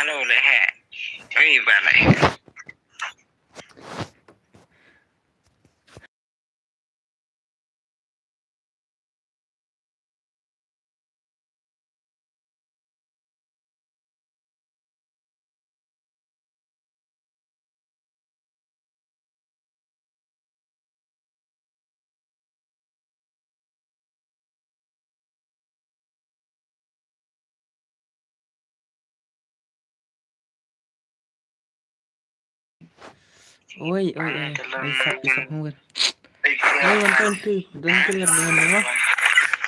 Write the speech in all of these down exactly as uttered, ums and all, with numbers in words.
Hello, le he. Ui, ba le. Oi, oi, oi. Ai sap, ai sap hangwan. Ai wan ton tu. Don killer dengan nama.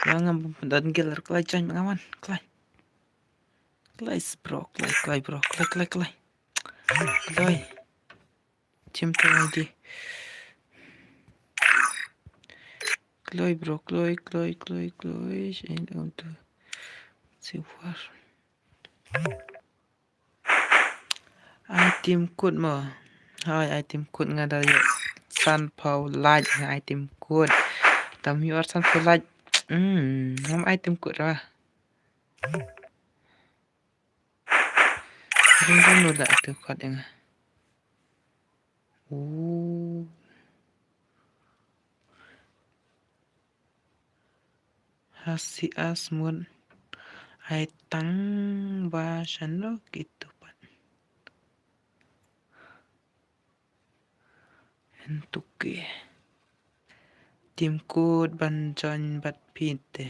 Yang ngam don killer klai chan ngawan. Klai. Klai bro, klai, klai bro, klai, klai, klai. Klai. Team tu lagi. Kloi bro, kloi, kloi, kloi, kloi. Shin on tu. Si war. Item code mo. Hai, item code nga da ïoh san pau laj nga item code. Tam ïoh san pau laj. Hmm, ngam item code ra. Ring ring no da tu code nga. Oh. Hasi asmut ai tang ba shano kitu pat. Entuki. Tim kut ban join bat pite.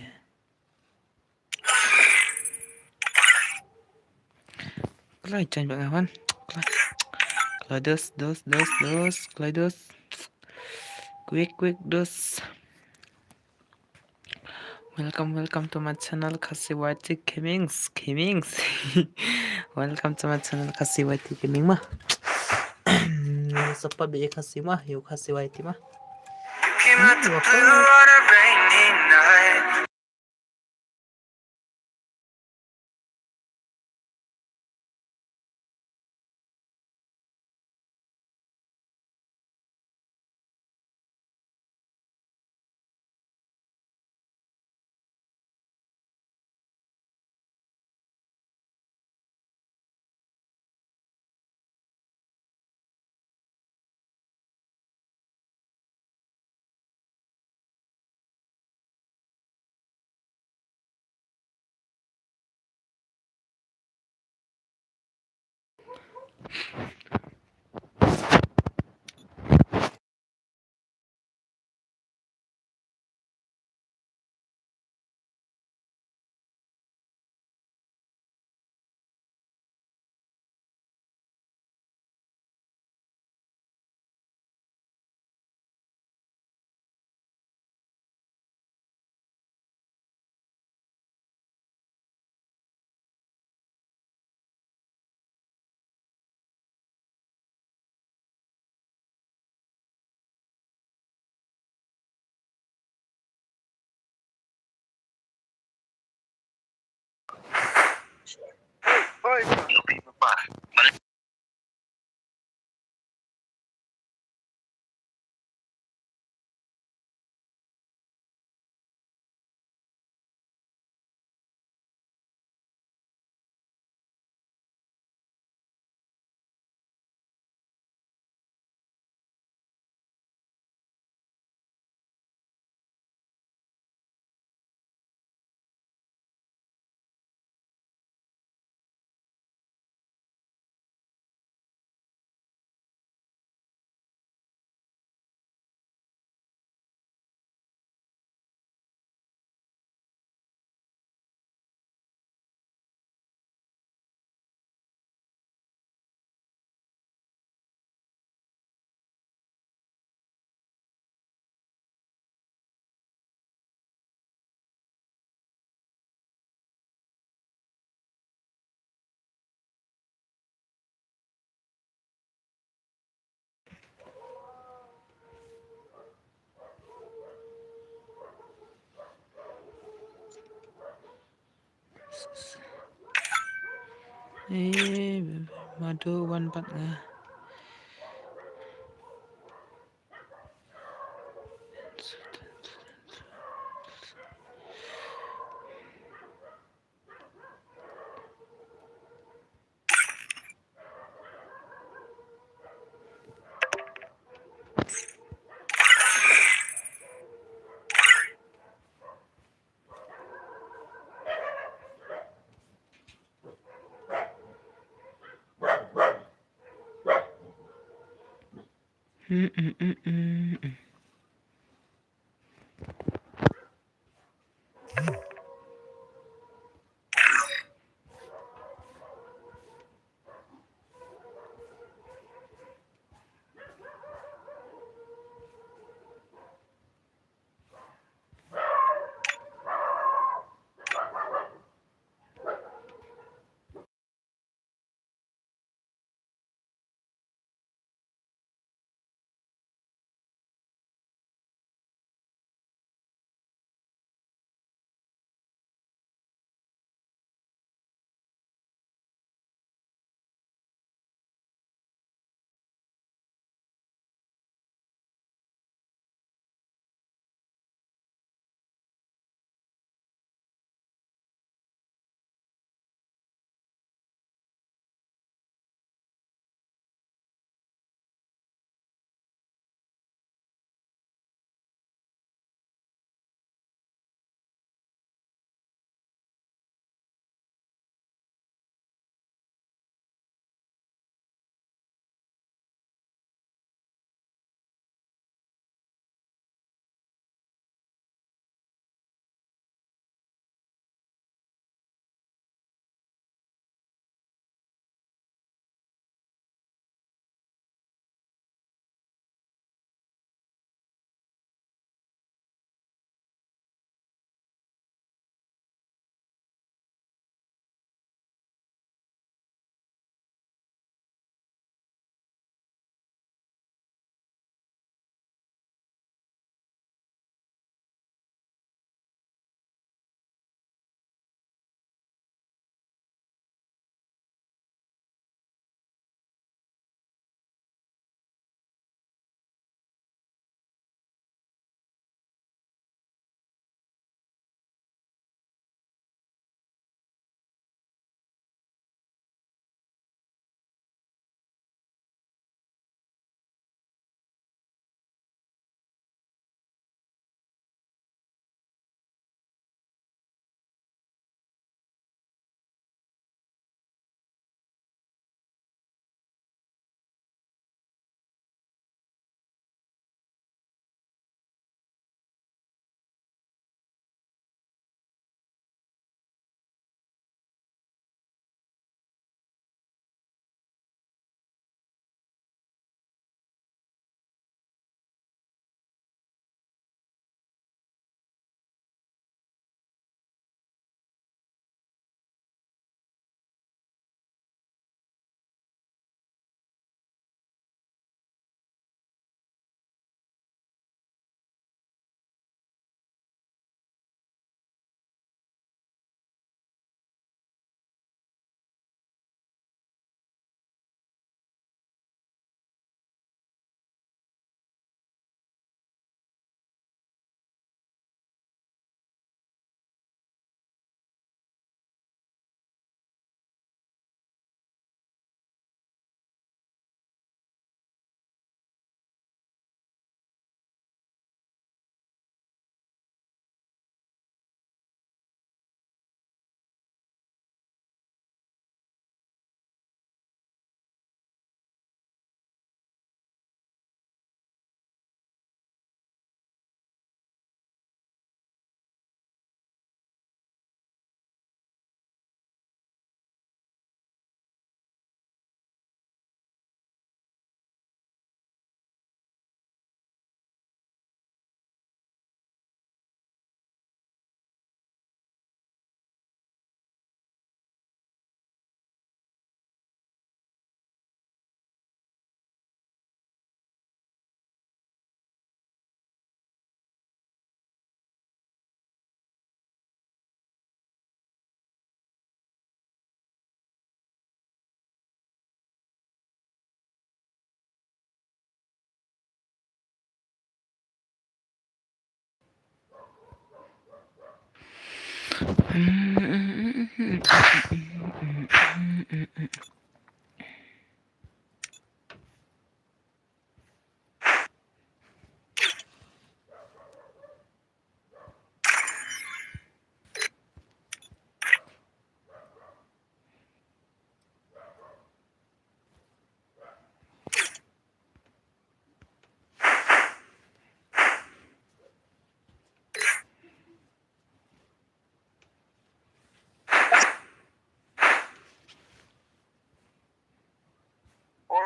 Kloi join bak ngawan. Kloi. Kloi dos, dos, dos, dos. Kloi dos. Quick, quick, dos. Welcome, welcome to my channel, Khasi Y T Gamings, Gamings. Welcome to my channel, Khasi Y T Gaming ma. Support be Khasi ma, yo Khasi Y T ma. Eh, madu wan pat nga.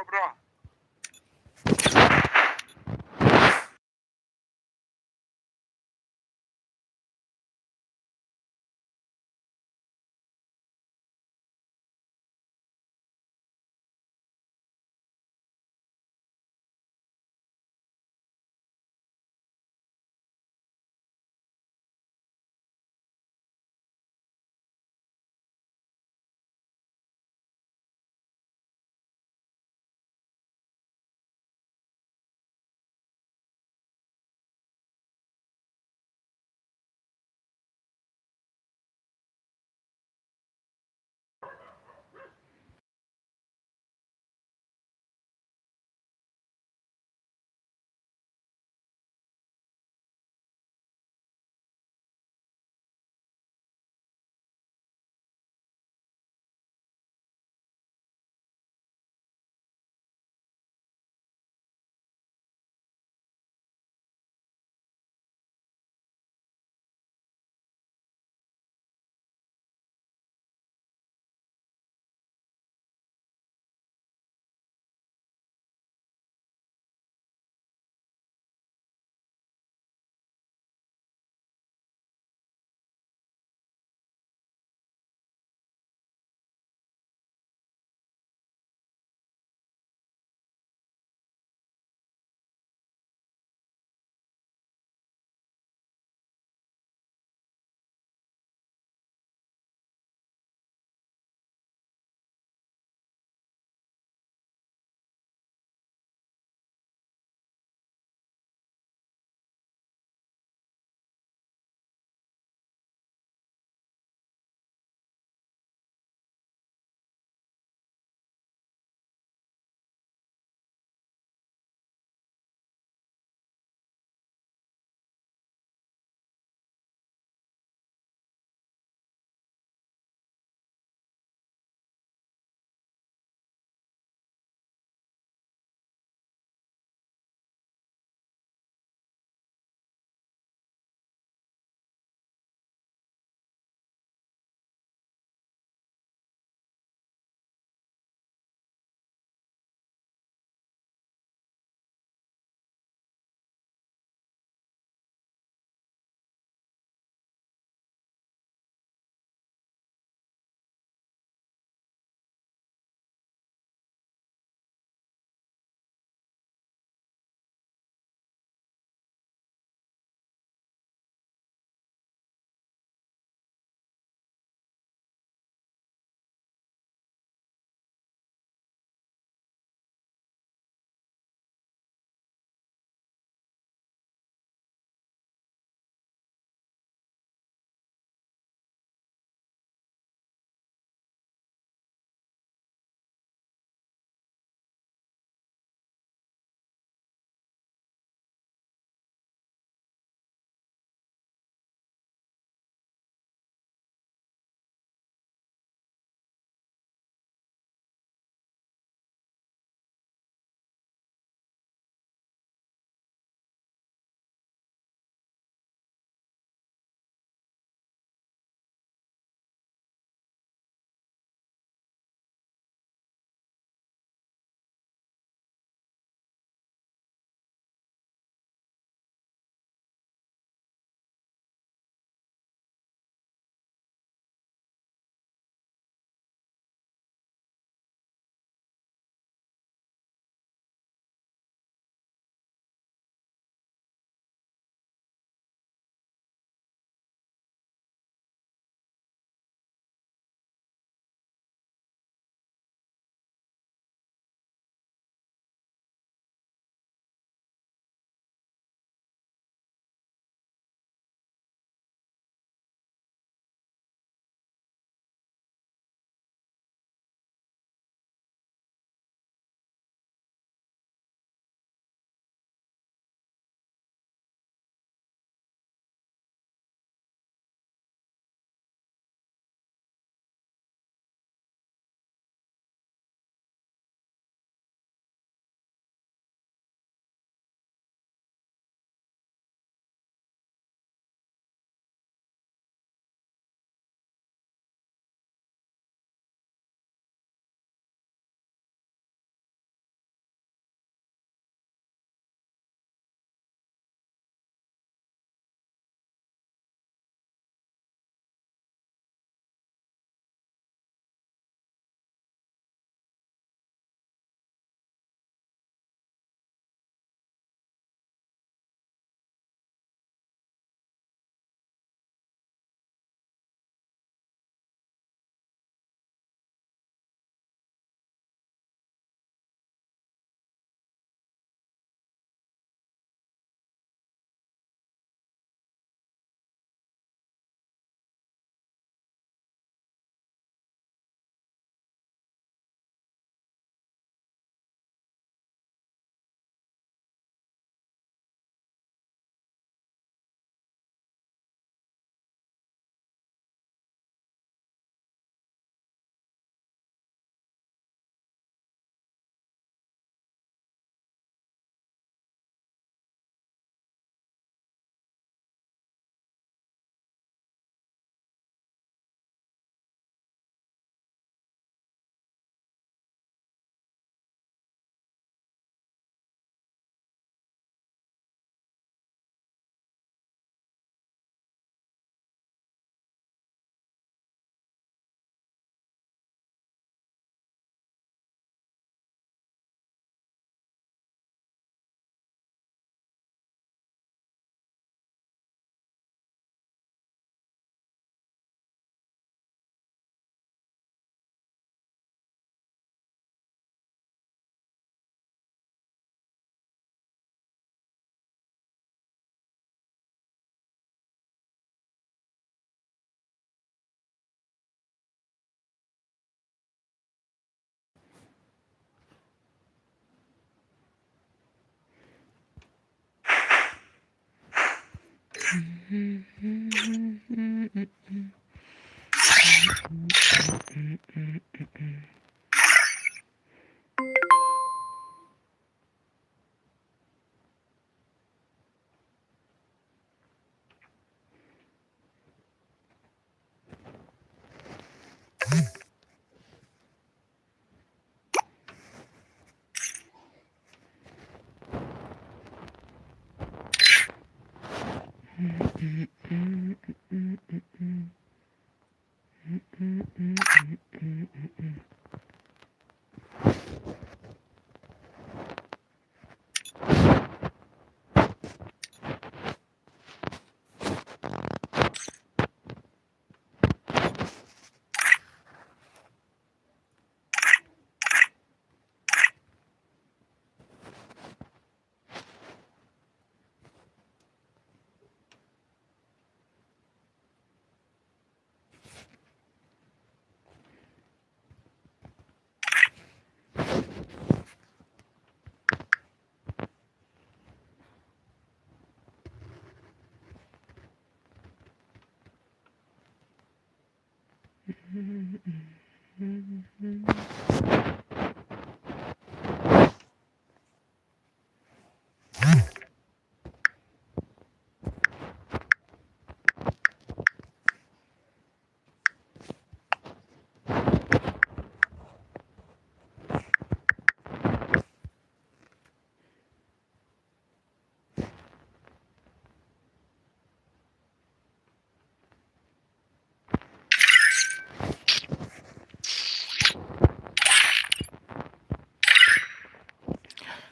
bro.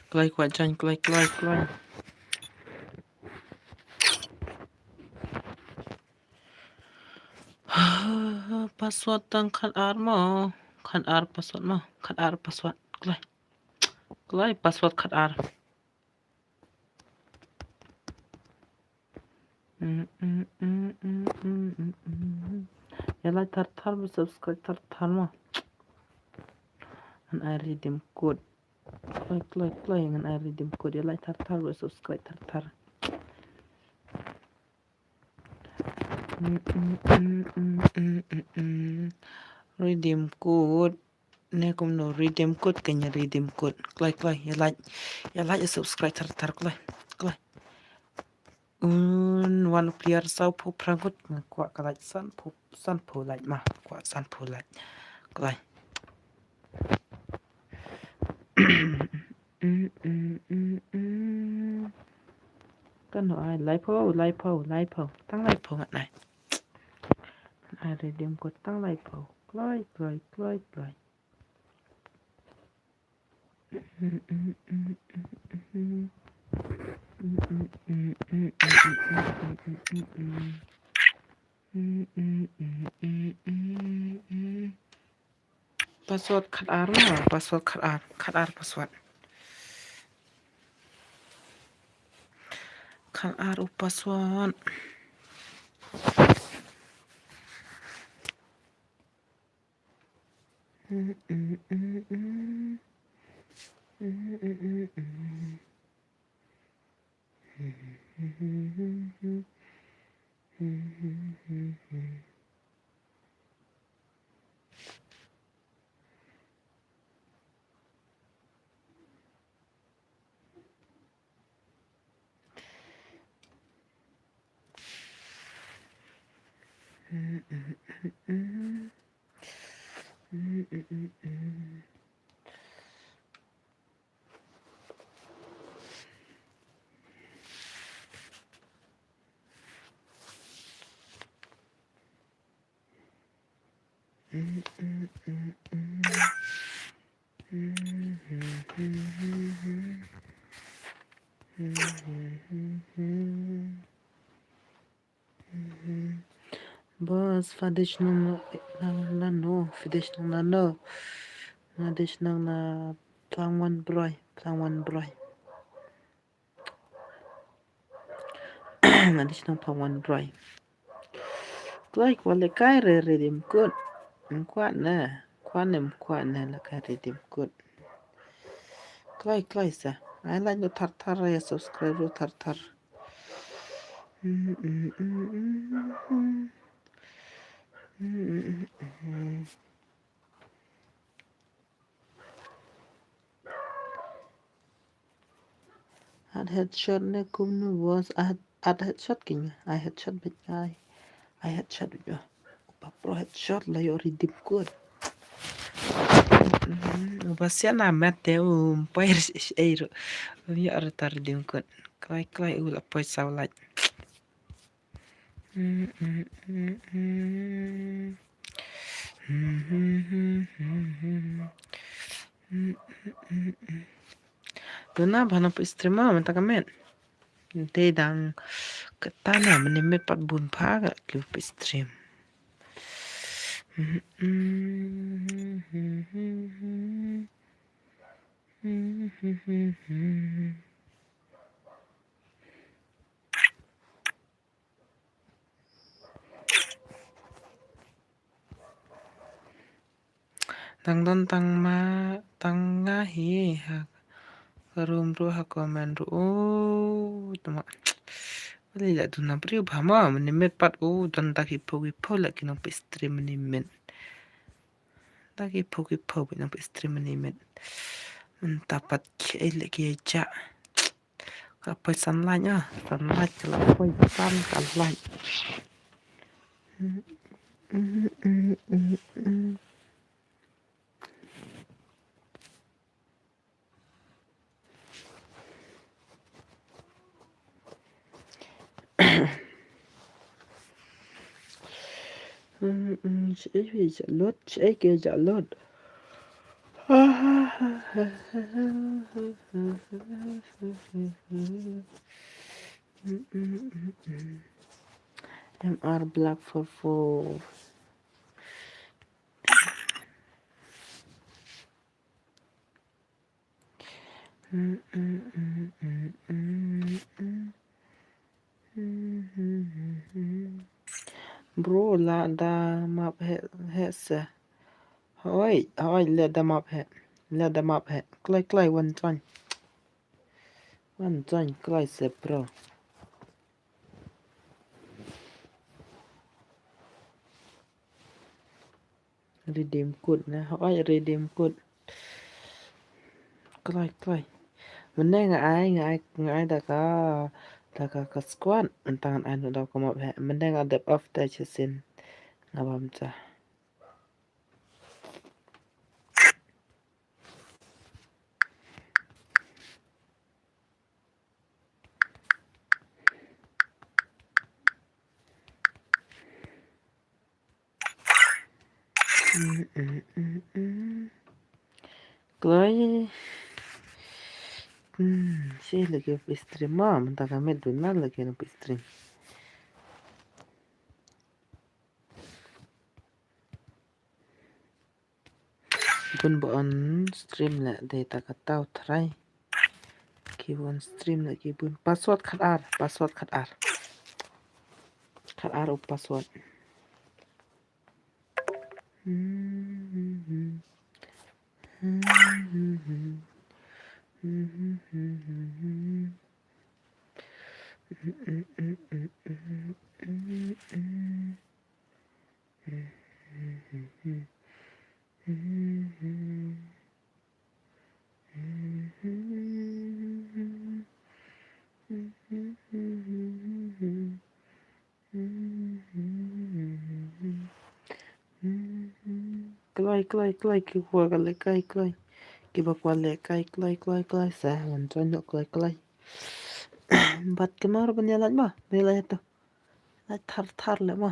Kloi kwah join, kloi, kloi, kloi. Password tang khat ar mo. Khat ar password mo. Khat ar password. Kloi. Kloi password khat ar. Ïa like thar thar, ba subscribe thar thar mo. Ngan ai redeem code. Kloi, kloi, kloi, ngan ai redeem code. Ïa like thar thar, ba subscribe thar thar. Redeem code. Ne kumno redeem code, kan ïa redeem code. Kloi, kloi, ïa like. Ïa like, ïa subscribe thar thar, kloi. Kloi. Un wan player saw phew phra ngut, nga kwah ka like san phew, san phew like ma. Kwah san phew like. Kloi. Kano ai lai phew, lai phew, lai phew. Tang lai phew ngan ai. Ai redeem code tang lai phew. Kloi, kloi, kloi, kloi. Password khat ar mo, password khat ar, khat ar password. Khat ar u password. Boss, fa dei shnong na, na, na no, fa dei shnong na no. Nga dei shnong na Plangwan Broi, Plangwan Broi. Nga dei shnong Plangwan Broi. Kloi kwah lehkai re redeem code. Em kwah ne, kwah ne em kwah ne lehkai redeem code. Kloi, kloi sa. Ai like ruh thar thar, ïa subscribe ruh thar thar. At headshot ne kumno boss? At, at headshot keiñ. Ai headshot beit ai. Ai headshot beit ba. Uba pro headshot la ïoh redeem code. Mm, uba sian na met te um poi ei ru. Um ïoh re ta redeem code. Kloi kloi u la poi saw lait. Duna bha na poi stream ma mynta ka met. Te dang kata na mynne met pat bun bha ka ki poi stream. Tang don tang ma tang nga hi ha ka room ruh ha comment ruh. O tama. Wali la duna briew bha ma mynne met pat o don da ki phew ki phew la ki nang poi stream mynne met. Da ki phew ki phew ki nang poi stream mynne met. Mynta pat ki ei la ki ei ja. Ka poi san lait ah, san lait ka la poi san ka lait. Mm, mm, shaei wi ja lot, shaei ke ja lot. M R Black four four. Bro, la da map he, he se. Hoi, hoi, la da map he. La da map he. Kloi, kloi, wan join. Wan join, kloi se, bro. Redeem code na, hoi redeem code. Kloi, kloi. Mynne nga ai, nga ai, nga ai da ka, da ka, ka squad. Mynta ngan ai noh da ka map he. Mynne nga dep off da shisien. Nga bam ja. Kloi. Hmm, shi lagi poi stream ma, mynta ka met duna lagi na poi stream. Bun ba on stream leh dei ta ka taw trai. Ki bun stream leh ki bun password khat ar, password khat ar. Khat ar u password. Kloi, kloi, kloi, ki kwah ka lehkai, kloi. Kiba kwah lehkai, kloi, kloi, kloi, sa, wan join noh, kloi, kloi. Bad kynmaw ruh ban ïa like ma, ban ïa like to. Like thar thar leh ma.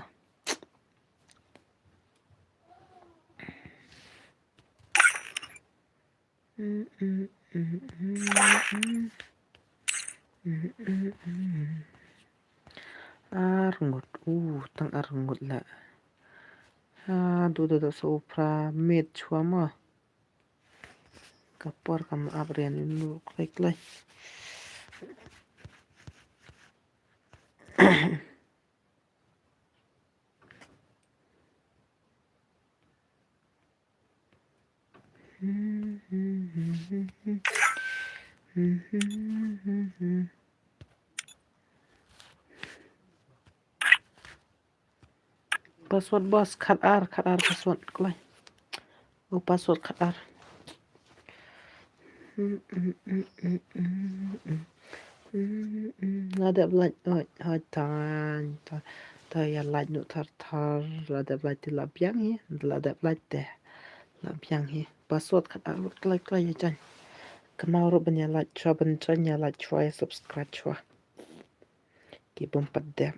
Ar ngut, u, tang ar ngut leh. Ha, du da da sa u phra miet shuwa ma. Ka por kam ap rian inu klek leh. Password boss, khat ar, khat ar password kloi. U password khat ar. La dep lait, oi, oi, tan, tan, tan, ïa lait noh thar thar, la dep lait te la biang hi, la dep lait te la biang hi. Password khat ar kloi kloi ïa jan. Kynmaw ruh ban ïa lait shuwa, ban jan ïa lait shuwa, ïa subscribe shuwa. Ki bym pat dep.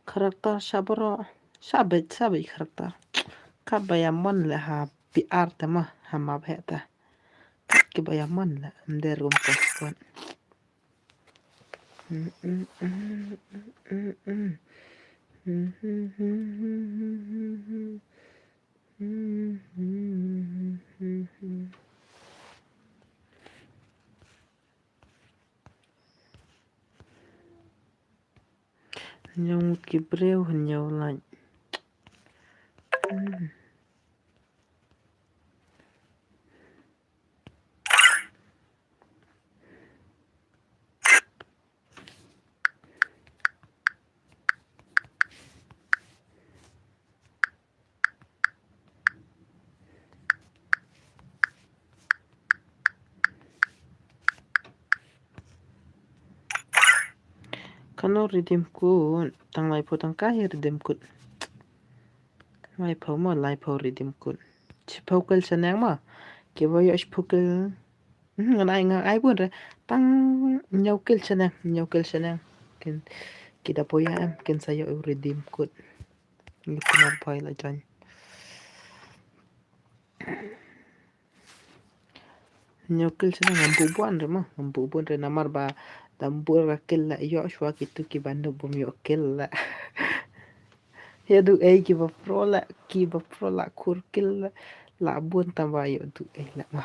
Character sha baroh, sha beit, sha beit character. Kaba ïa mon leh ha P R te ma, ha map heh te. Kaba ïa mon leh, ym dei ruh ym postpone. Hynñiew ngut ki briew, hynñiew lait. Hmm. Kano redeem code? Tang laiphew tyngka hi redeem code. Laiphew mo, laiphew redeem code. Shiphew kill shaneng mo. Kiba ïoh shiphew kill. Hmm, ngan ai, ngan ai bun re. Tang hynñiew kill shaneng, hynñiew kill shaneng. Kin, ki da poi em, kin sa ïoh redeem code. Ngi pynban poi la join. Hynñiew kill shaneng, ngam buh bun re mo, ngam buh bun re namar ba dam buh ra kill la ïoh shuwa, kitu kiba noob bym ïoh kill la. Ïa duh ei kiba pro la, kiba pro la khur kill la, la bun tang ba ïoh duh ei la mo.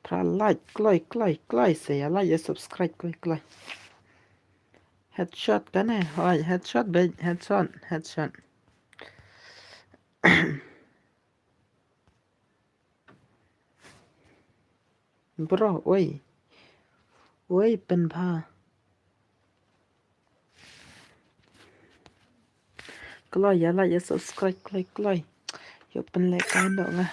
Pra like kloi kloi kloi, sa ïa like ïa subscribe kloi kloi. Headshot kane, hoi, headshot beit, headshot, headshot. Bro, oi. Oi, pynbha. Kloi, ïa like, ïa subscribe, kloi, kloi. Ïoh pynlehkai noh nga.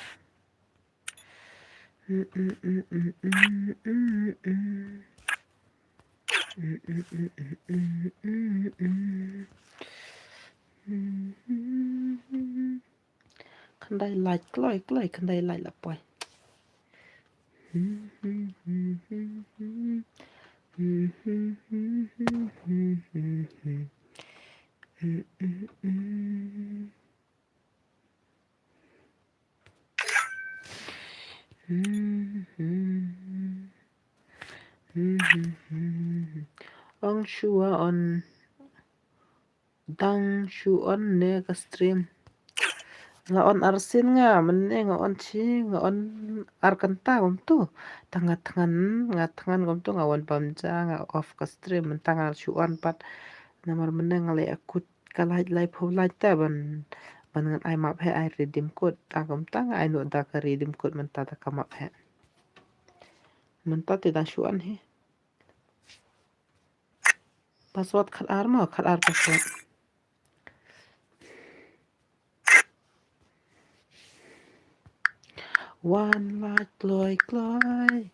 Khyndai like, kloi, kloi, khyndai like la poi. Ong shu on, dang shu on ne ka stream. Nga on arsien nga, mynne nga on shi, nga on ar kynta kumtu. Tang nga thngan, nga thngan kumtu, nga wan pam ja, nga off ka stream, mynta nga shu on pat. Namar mynne nga leh akut ka lait laiphew lait te ban, ban ngan ai map he ai redeem code. Ta kumta nga ai noh da ka redeem code mynta da ka map he. Mynta te dang shu on hi. Password khat ar mo, khat ar password. Wan lait kloi kloi.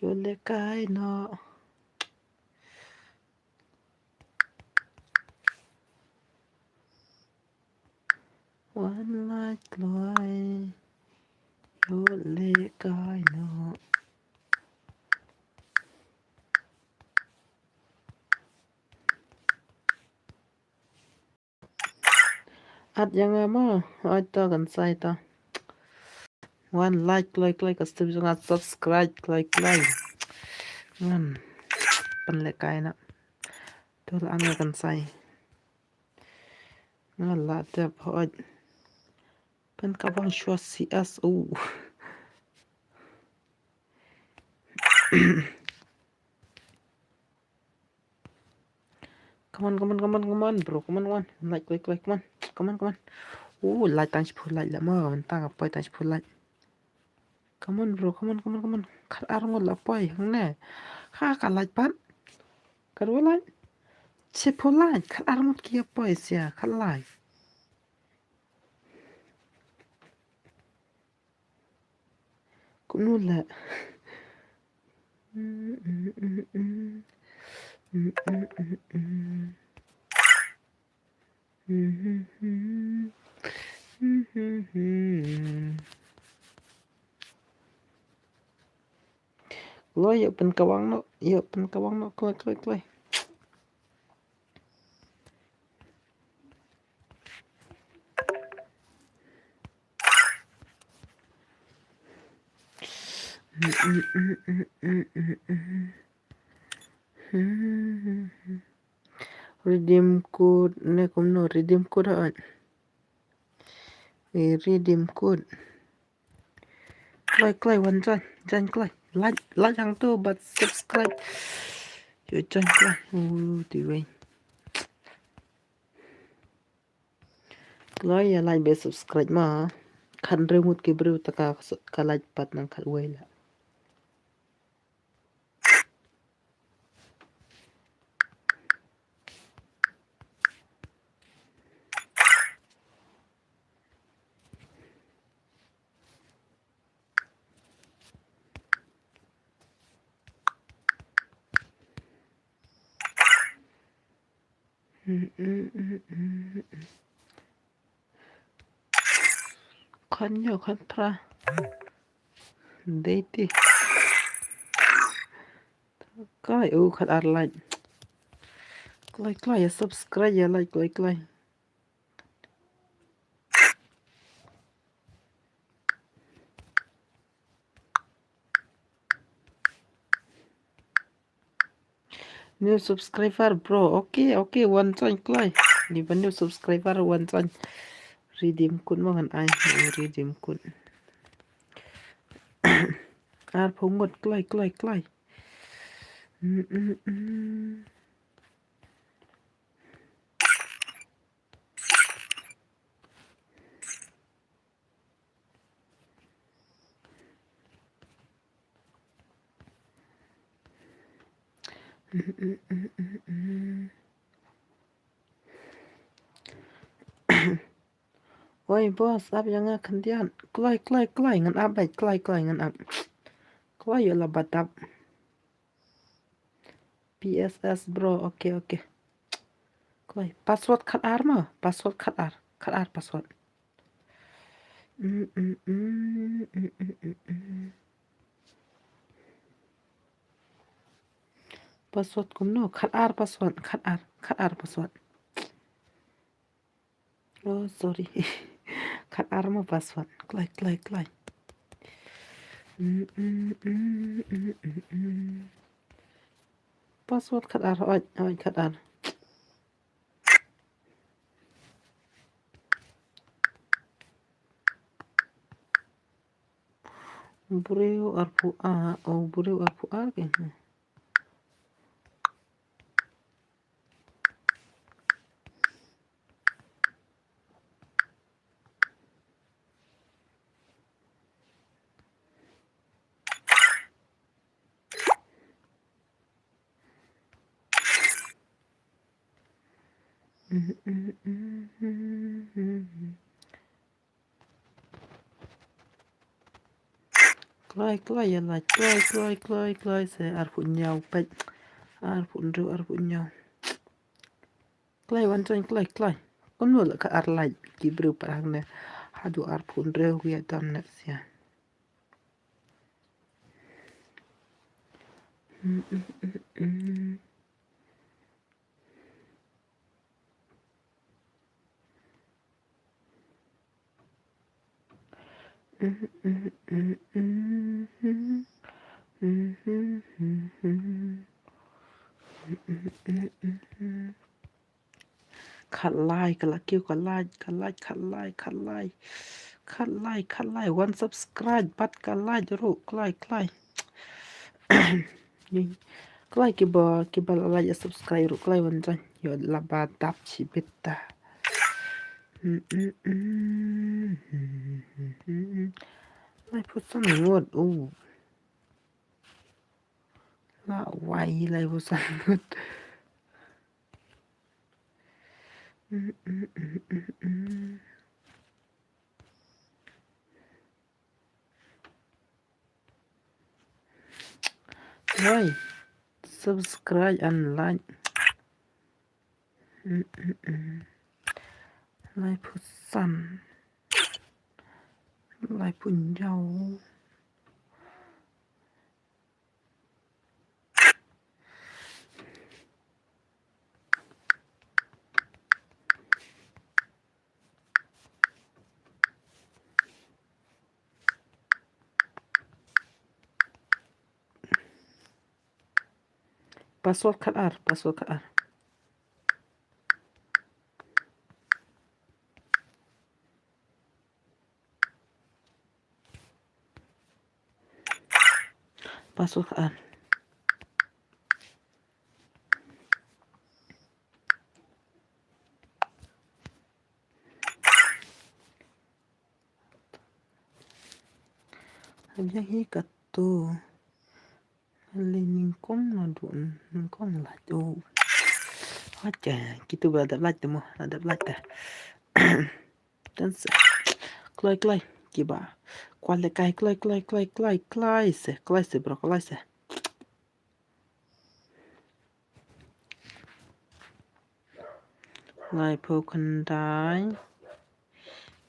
Ïoh lehkai noh. Wan lait kloi. Ïoh lehkai noh. At ïa nga mo, oi to kan sai to. Wan like kloi kloi ka stream jong nga, subscribe kloi kloi. Ngan pynlehkai na. To la nga kan sai. Nga la dep hoi. Pynkawang shuwa C S U. Come on, come on, come on, come on, bro. Come on, come on. Like, like, like, come on. Come on, come on. Oh, like tang shiphew like la mo, mynta nga poi tang shiphew like. Come on, bro. Come on, come on, come on. Khat ar ngut la poi hangne. Ha, ka like pat. Ka dua like. Shiphew like. Khat ar ngut ki ïa poi sia. Khat like. Kumno la. Kloi, ïa pynkawang noh, ïa pynkawang noh, kloi, kloi, kloi. Redeem code ne kumno, redeem code ha. Eh, redeem code. Kloi, kloi, wan join, join kloi. Like, like hangto bad subscribe. Ïoh join kloi. Uh, ti wei. Kloi ïa like bad subscribe ma. Khathynriew ngut ki briew te ka, ka like pat nang khatwei la. Khan ïoh khan phra. Dei ti. Kai u khat ar like. Kloi kloi ïa subscribe ïa like kloi kloi. New subscriber, bro. Okay, okay, wan join kloi. Ni ba new subscriber wan join. Redeem code mo ngan ai, redeem code. Arphew ngut kloi, kloi, kloi. Mm, mm, mm. Oi boss, ap ïa nga khyndiat. Kloi, kloi, kloi, ngan ap beit, kloi, kloi, ngan ap. Kloi ïa la ba dap. P S S bro, okay, okay. Kloi, password khat ar ma, password khat ar, khat ar password. Mm, mm, mm, mm, mm, mm. Password kumno, khat ar password, khat ar, khat ar password. Oh, sorry. Khat ar ma password. Kloi, kloi, kloi. Mm, mm, mm, mm, mm, mm. Password khat ar, oi, oi, khat ar. Briew arphew ar, oh, briew arphew ar ke. Kloi, kloi, ïa lait, kloi, kloi, kloi, kloi, se arphew hynñiew peit. Arphew hynriew, arphew hynñiew. Kloi, wan join, kloi, kloi. Kumno la ka ar lait, ki briew parang ne. Haduh arphew hynriew ki ïa don ne sia. Khatlai, ka la kiew, ka lait, ka lait, khatlai, khatlai. Khatlai, khatlai, wan subscribe, pat ka lait ruh, kloi, kloi. Kloi kiba, kiba la lait ïa subscribe ruh, kloi wan join. Ïoh la ba dap shibit ta. Laiphew san ngut, oh. La wai laiphew san ngut. Wai. Subscribe and like. Laiphew san. Laiphew hynñiew. Password khatar, password khatar. Password khatar. Haba hi kato. Lei nyngkong naduh nyngkong lait. Oh. Acha, kitu ba la dep lait te mo, la dep lait te. Tan se. Kloi, kloi, kiba. Kwah lehkai, kloi, kloi, kloi, kloi, kloi se, kloi se, bro, kloi se. Laiphew khyndai.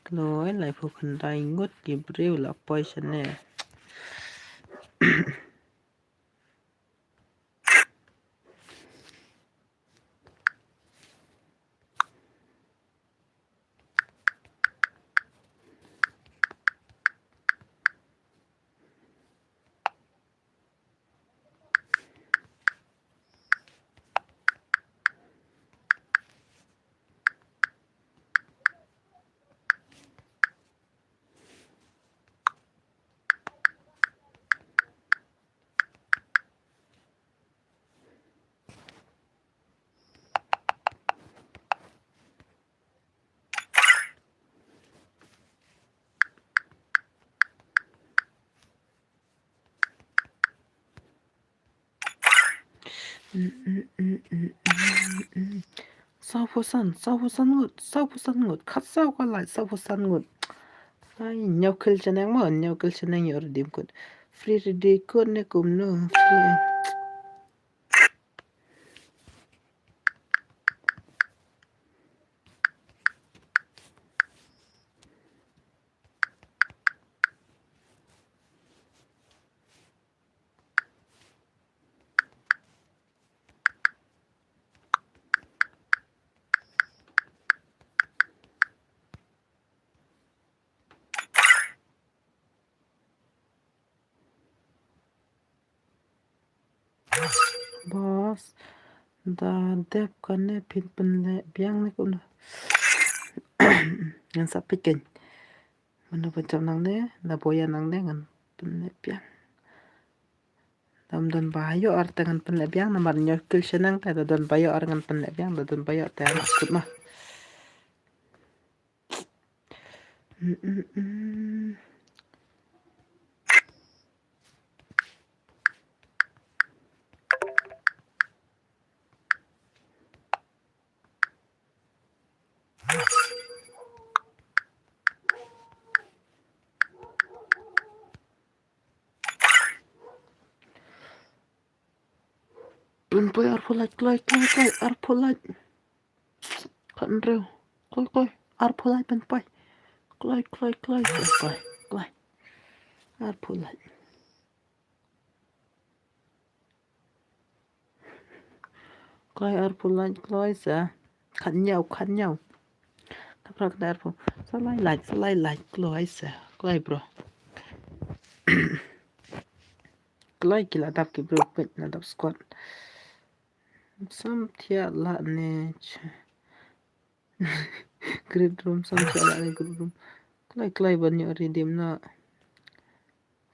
Kloi, laiphew khyndai ngut ki briew la poi shane. Sawphew san, sawphew san ngut, sawphew san ngut, khatsaw ka lait, sawphew san ngut. Ai, hynñiew kill shaneng mo, hynñiew kill shaneng ïoh redeem code. Free redeem code ne kumno, free. Boss, da dep kane phin pynleh biang ne kumno? Ngan sa peit kein. Mano ba jop nangne, da Boya nangne ngan Pynleh biang. Dam don ba ïoh ar te ngan pynleh biang namar ñiew kill shaneng te da don ba ïoh ar ngan pynleh biang da don ba ïoh te ngan kut ma. Mm, mm, mm. Pynpoi arphew lait, kloi, kloi, kloi, arphew lait. Khathynriew. Kloi, kloi, arphew lait pynpoi. Kloi, kloi, kloi, kloi, kloi. Arphew lait. Kloi arphew lait, kloi sa. Khathynñiew, khathynñiew. Khatphra, khatarphew. Sa lai lait, sa lai lait, kloi sa. Kloi bro. Kloi ki la dap ki bro, peit la dap squad. Sam thiah la ne. Great room, sam thiah la ne great room. Kloi, kloi ban ïoh redeem na.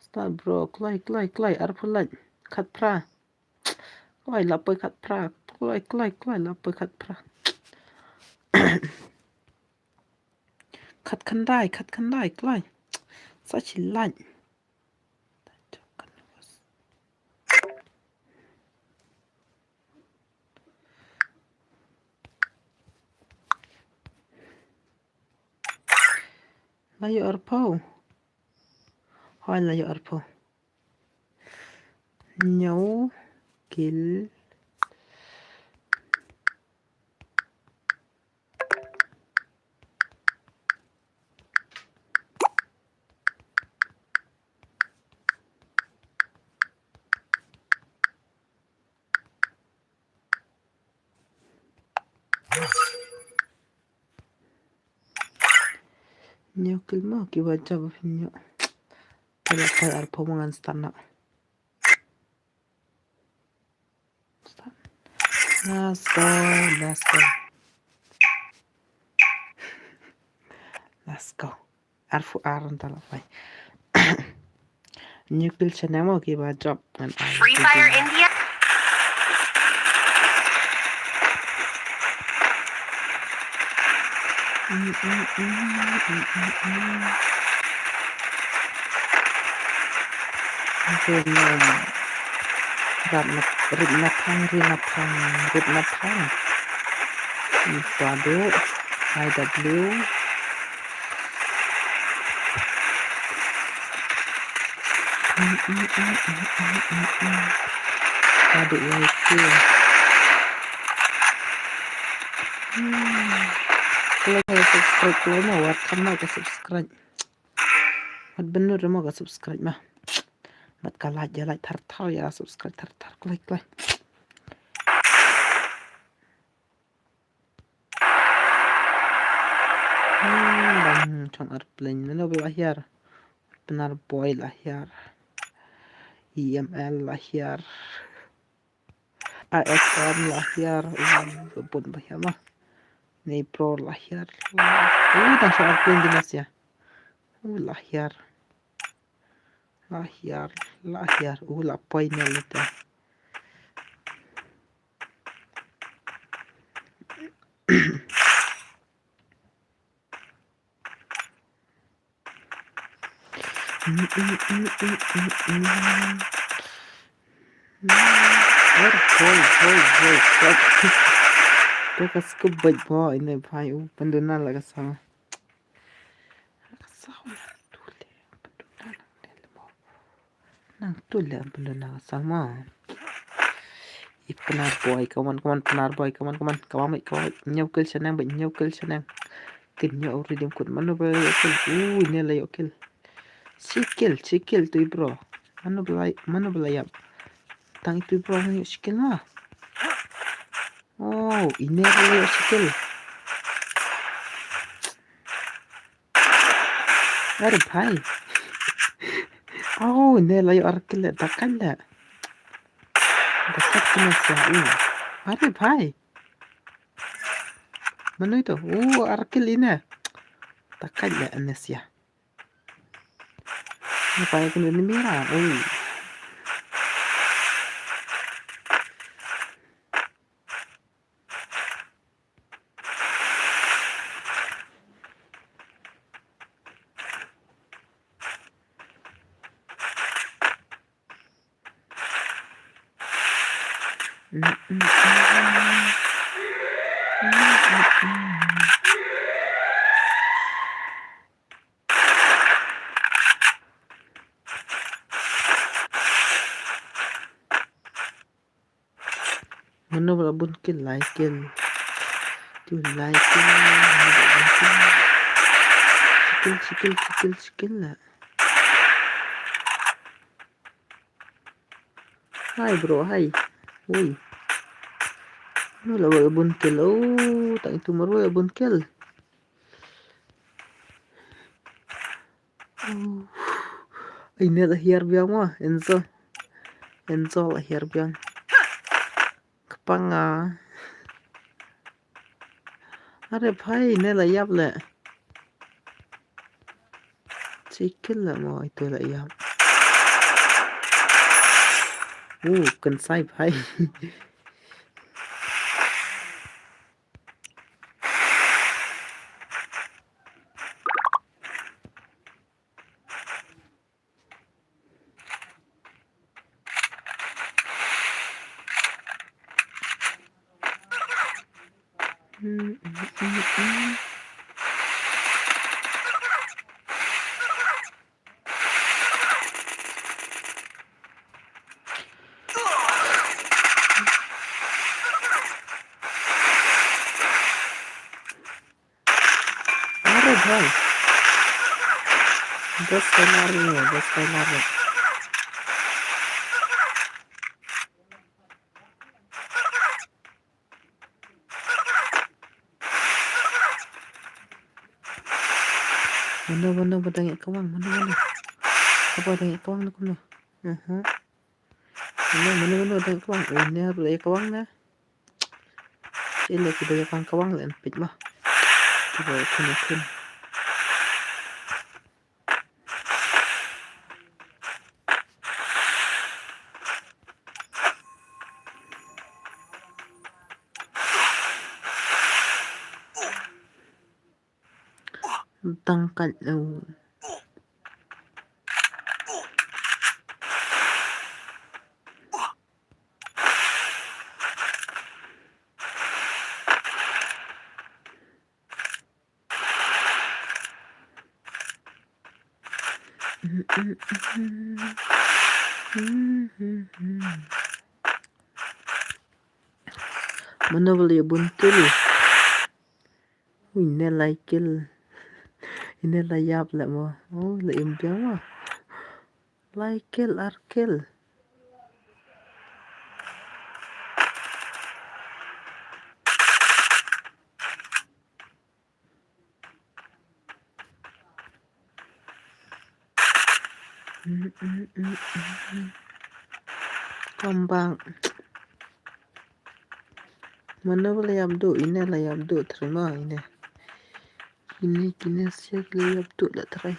Start bro, kloi, kloi, kloi, arphew lait. Khatphra. Kloi la poi khatphra. Kloi, kloi, kloi la poi khatphra. Khatkhyndai, khatkhyndai, kloi. Sa shi lait. La ïoh arphew. Hooid la ïoh arphew. Ñiew kill. Ñiew kill mo ki ba jop phin ñiew. Te la poi arphew ma ngan start noh. Let's go, let's go. Let's go. Arphew ar nta la poi. Ñiew kill shaneng mo ki ba jop ngan ai. Free Fire India. Mm, mm, mm, mm, mm, mm. Rit na, rit na phang, rit na phang, rit na phang. Ri padu, I W. Mm, mm, mm. Padu, I Q. Hmm. Kloi ka subscribe, kloi ma, wat kham ma ka subscribe. Wat bynnud mo ka subscribe ma. Bad ka like, ïa like thar thar, ïa subscribe thar thar, kloi, kloi. Hmm, bang chong airplane, mano ba la hiar. Pnar Boy la hiar. E M L la hiar. A S M la hiar, u, bun ba hiar ma. Nei Pro la hiar. U, tang sa airplane di nas ïa. U, la hiar. La hiar, la hiar. U, la poi ne lita. Hoi, hoi, hoi, hoi. Te ka scuba bait bo, ine bhai, u, pynduna la ka sang. La ka sang, u, tu le, pynduna la ka mo. Nang tu le, pynduna la ka sang mo. I Pnar Boy, come on, come on, Pnar Boy, come on, come on, come on, mate, come on, mate. Ñiew kill shaneng, bad ñiew kill shaneng. Kin ñiew redeem code, mano ba la ïoh kill. U, ne la ïoh kill. Shi kill, shi kill tu i bro. Mano ba la, mano ba la ïap. Tang i tu i bro, ne ïoh shi kill ma. Oh, ine ba la ïoh shi kill. Are bhai. Oh, ne la ïoh ar kill le, da kane le. Da kane le sia u. Are bhai. Mano ito? U, ar kill ine. Da kane le ane sia. Apa yang kena ni merah? Oh. Mano ba la bun kill, lai kill. Tu lai kill. Mano ba la bun kill. Shi kill, shi kill, shi kill, shi kill la. Hai bro, hai. Ui. Mano ba la bun kill. Oh, tang itu mano ba la bun kill. Oh. Ai, ne la hiar biang mo, Enzo. Enzo la hiar biang. Kpang ah. Are phai, ne la ïap le. Shi kill la mo, itu la ïap. Uh, kan sai phai. Are bhai. Bas kainar ni, bas kainar ni. Mano, mano ba dang ïa kawang, mano, mano. Haba dang ïa kawang na kumno? Aha. Mano, mano, mano dang ïa kawang? Oi, ne ruh ïa kawang na. Ila ki ba ïa kawang kawang leh peit ma. Ki ba ïa khun ïa khun. Tang kat, oh. Mano ba la ïa bun kill? Ui, ne lai kill. Ine la ïap leh mo. Oh, la im biang mo. Lai kill, ar kill. Kombang. Mano ba la ïap duh, ine la ïap duh, thrang mo ine. Kine, kine sia ki la ïap duh la thrang.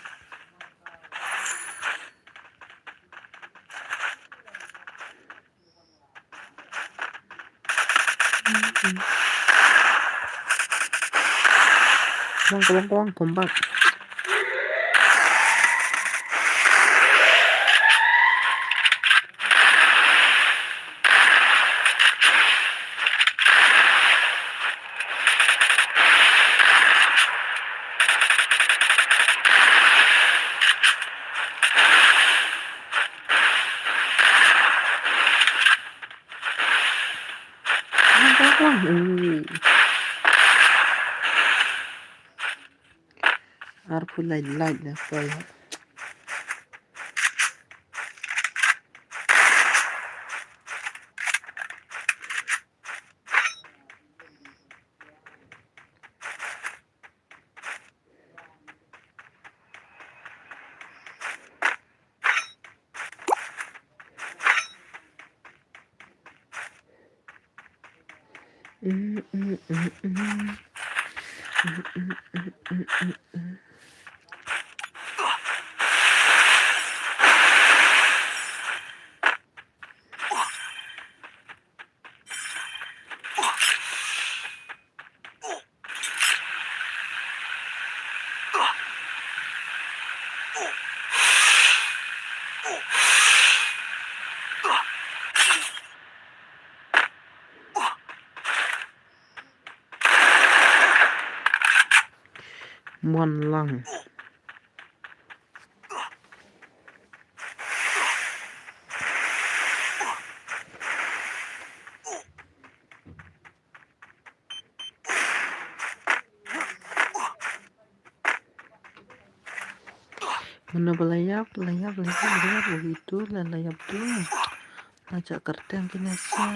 Kawang, kawang, kawang, kombang. Arphew lait lait na poi. Mon lang. Mano ba la ïap, la ïap, la ïap, la ïap, la ïap, la ïap tu. La jah kyrteng kine sa.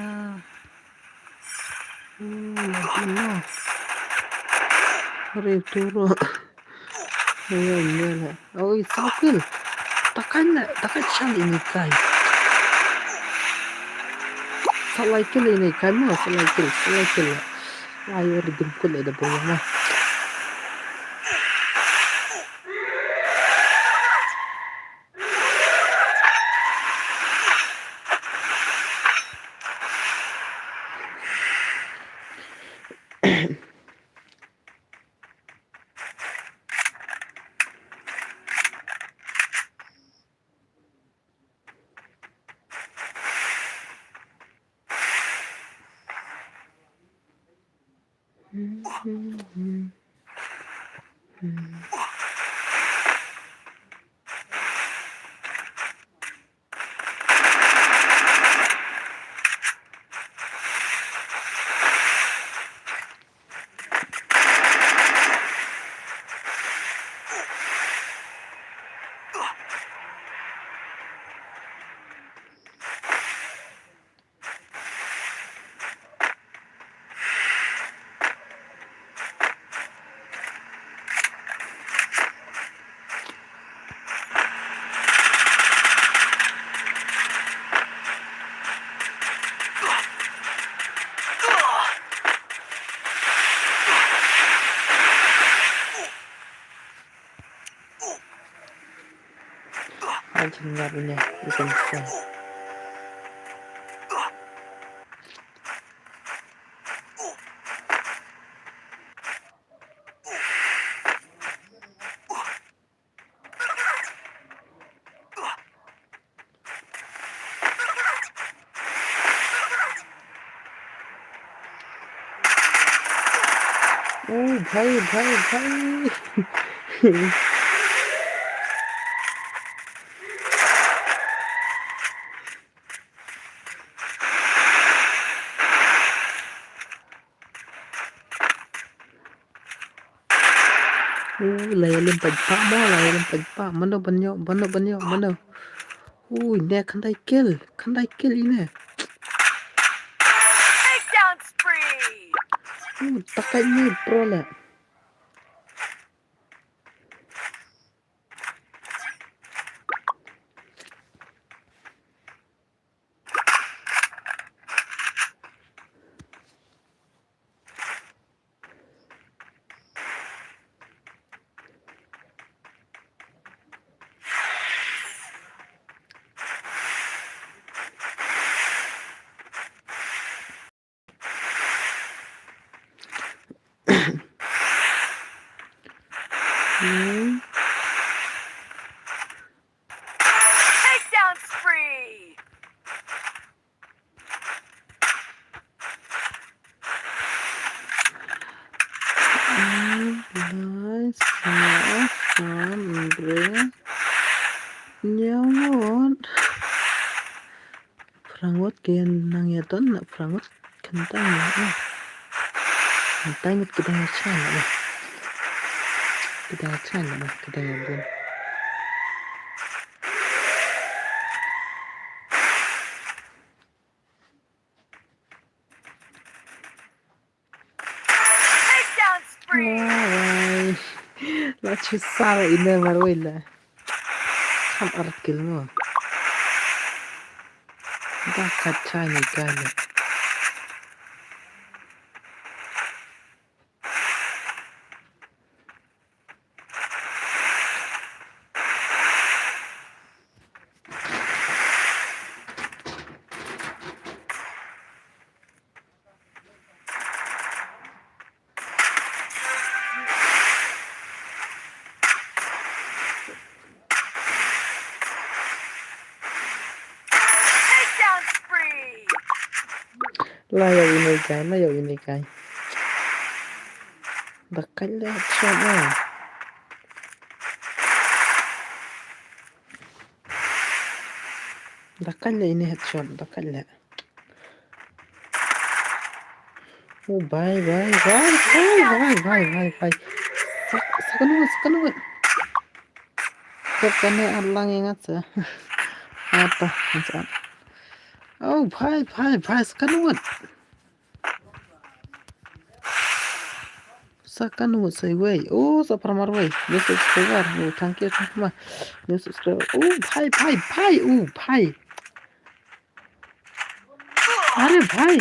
Hmm, la tu no. Hore tu ro. Ayo, ine la. Oi, saw kill. Takan la, takan shal ine kai. Sa lai kill ine kai mo, sa lai kill, sa lai kill la. Ayo, ri dim kul la da boya ma. Ai, jingïap ine, i kan sa. Oh, bhai, bhai, bhai. Uh, la ïalam paidbah mo, la ïalam paidbah. Mano ban ïoh, mano ban ïoh, mano. Uh, ine khyndai kill, khyndai kill ine. Takedown spree. Uh, takai ni pro la. Hmm. Takedown spree. Nice. Phra ngut ki nang ïa don, na phra ngut kynta ngut. Kynta ngut ki dang ïa shai na ba. Ki dang ïa shai na ba, ki dang ïa bun. Takedown spree. Oi. La shu sar ine marwei la. Kham ar kill mo. Da khat shai ni kai la. La ïoh ine kai, la ïoh ine kai. Da kait leh headshot na. Da kait leh ine headshot, da kait leh. Oh, bhai, bhai, bhai. Sa, sa kano, sa kano. Kane ar lang ïa nga sa. Apa, sa. Oh, bhai, bhai, bhai, sa kano. Sa kano sa iwei. Oh, sa pharmar wei. New subscriber. Oh, thank you, thank you, ma. New subscriber. Oh, bhai, bhai, bhai. Oh, bhai. Are bhai.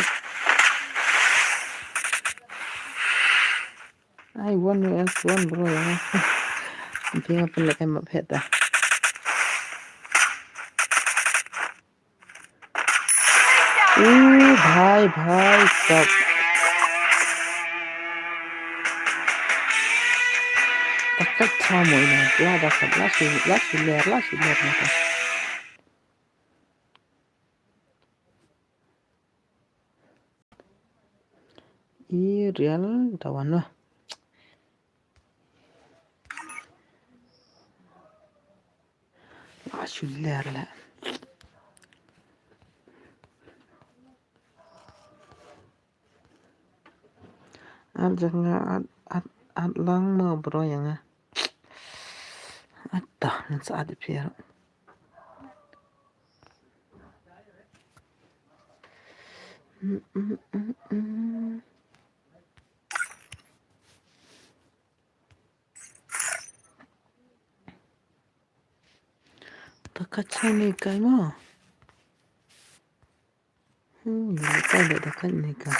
Ai, one U S one bro, ïa. Phi nga pynleh kai map het ta. U bhai, bhai sab. Takat cha mo ina. La da sab, la shi, la shi ler, la shi ler mo ta. I real da wan wa. La shu ler la. At jaka nga at, at, at lang mo bro ïa nga. At ta, ngan sa at ïa phi. Mm, mm, mm, mm. Takat cha ni kai mo. Hmm, ni kai da takat ni kai.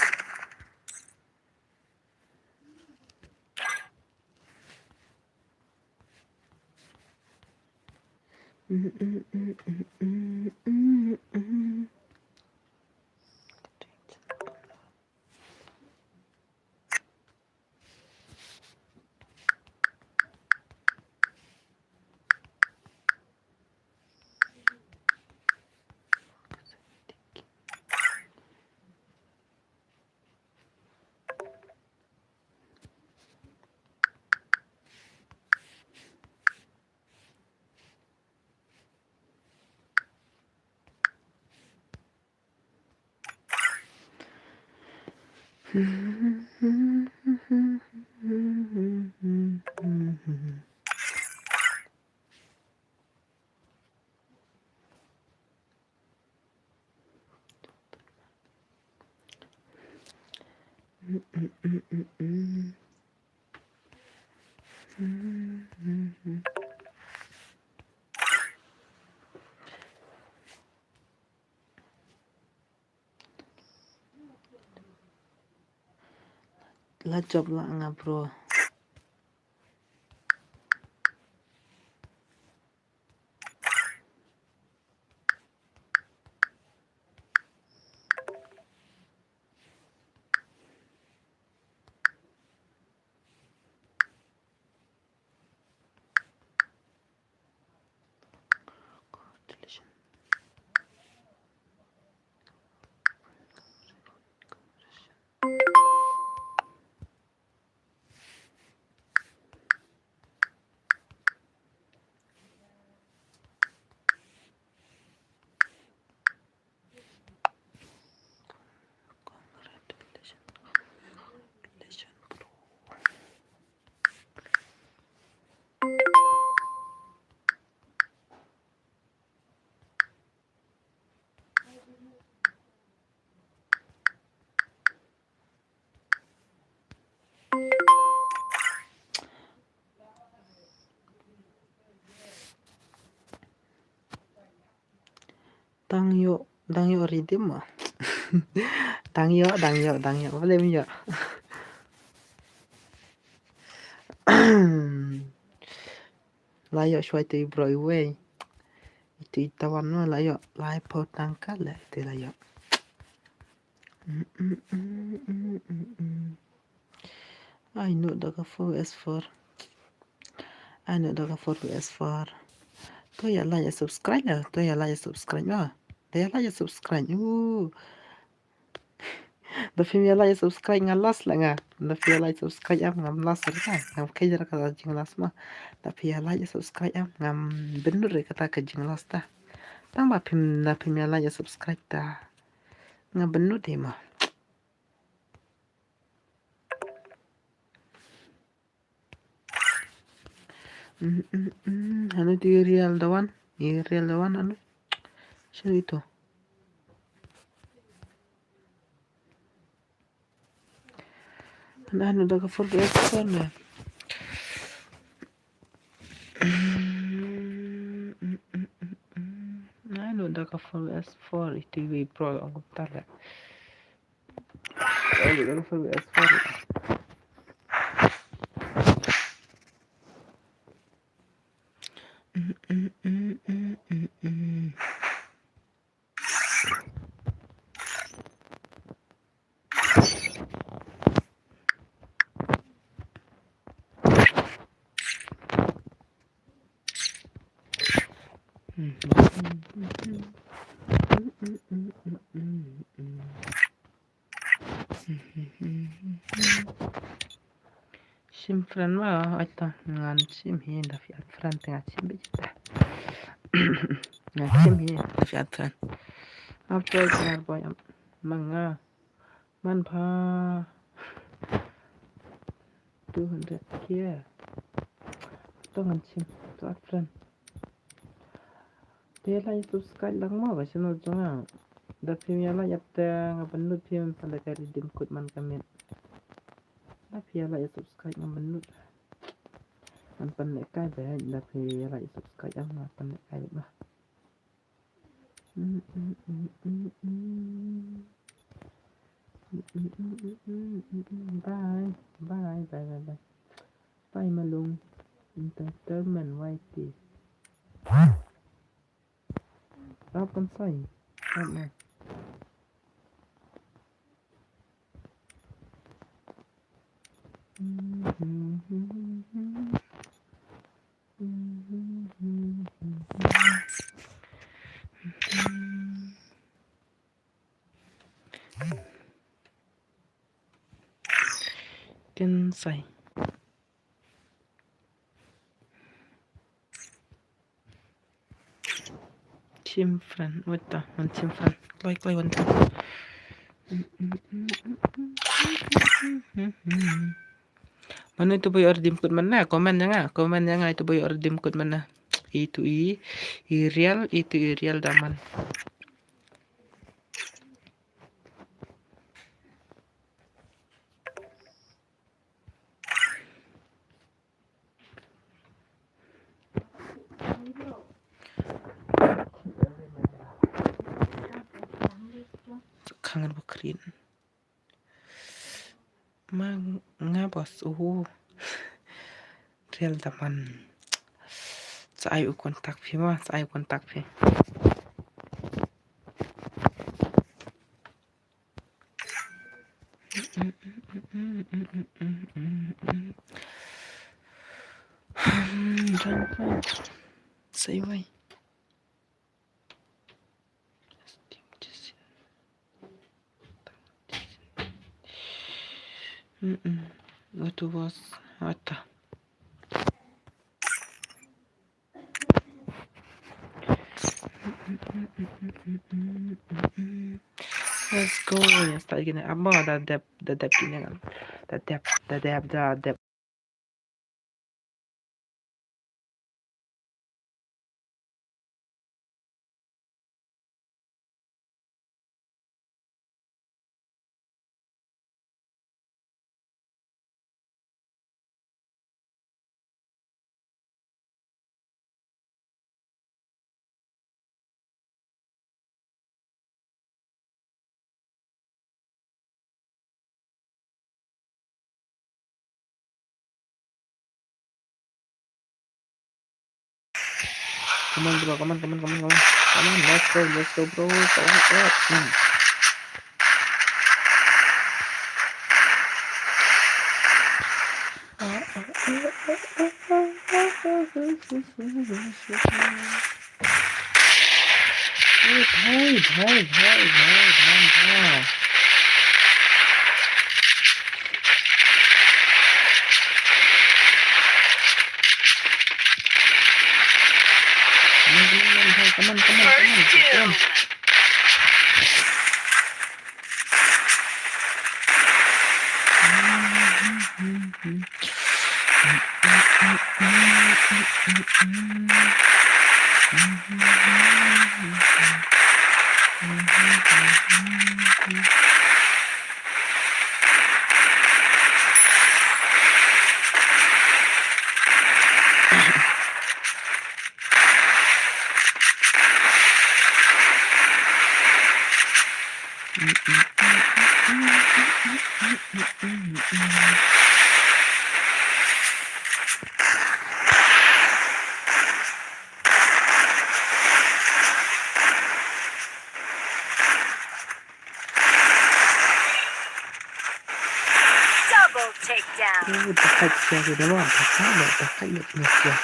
La jop la nga bro. Dang ïoh, dang ïoh redeem mo. Dang ïoh, dang ïoh, dang ïoh. Balei ym ïoh. La ïoh shuwa itu i bro iwei. Itu i tawan mo la ïoh laiphew tangka leh itu la ïoh. Ai nu da ka four V S four. Ai nu da ka four V S four. To ïa like ïa subscribe la. To ïa like ïa subscribe la. To ïa like ïa subscribe. Uh. Da phim ïa like subscribe nga loss la nga. Da phim ïa like subscribe em ngam loss re ka. Ngam kei jara kata jingloss ma. Da phim ïa like subscribe em ngam bynnud re kata ka jingloss ta. Tang ba phim da phim ïa like subscribe ta. Ngam bynnud de ma. Mm, mm, mm. Hanu tu Irial da wan. Irial da wan hanu. Sini tu. Hanu, hanu da ka four V S four ne. Mm, mm, mm, mm, mm. Hanu da ka four V S four itu wi pro ang kumtar da. Hanu da ka four V S four. Mm, mm, mm, mm, mm, mm. Shim friend ma, oi ta, ngan shim hi, da phi add friend, te ngan shim beit ta. Ngan shim hi, da phi add friend. Ap choi, ngan boy, am, ma nga. Man pha. Two hundred K. To ngan shim, to add friend. Te like subscribe lang mo ka channel jong nga. Da phim ïa like ïa te nga bynnud phim pan da ka redeem code man ka miet. Da phim ïa like subscribe nga bynnud. Ngan pan lehkai ba da phim ïa like subscribe nga pan lehkai ba. Bye, bye, bye, bye, bye. Bye, Malung. Entertainment, Y T. Rap kan sai. Rap na. Tin sai. Shim friend, wait ta, man shim friend. Kloi, kloi, wan ta. Mano ito ba ïoh redeem code man na? Comment ïa nga, comment ïa nga ito ba ïoh redeem code man na. Ito i, i real, ito i real da man. Khangan bukrin. Ma nga boss, uhu. Real da man. Sa ai u contact phi ma, sa ai u contact phi. Sa ai wai. Mm-mm. What was, what the? Let's go. Let's start again. Aba da dep, da dep kine ngan. Da dep, da dep, da dep. Come on, bro. Come on, come on, come on, come on. Come on, let's go, let's go, bro. Come on, come on. Hmm. Hey, hey, hey, hey, hey, hey, hey. Come on, come on, come on, come on. Double takedown. Oh, dekat sia dia dah, dekat, dekat, dekat sia.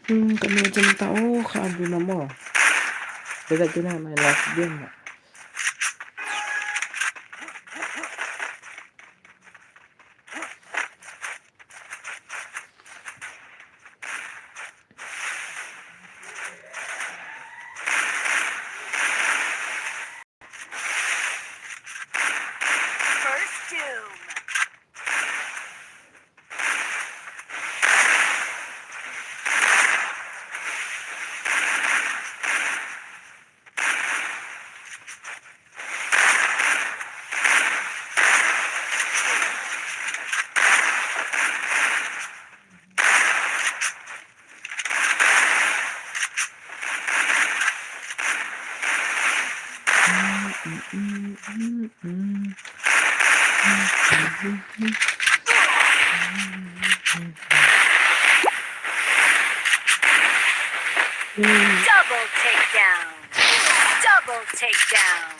Hmm, kami macam tak, oh, kak Abdul nama. Dekat tu lah, my last game lah. First Doom. Double takedown. Double takedown.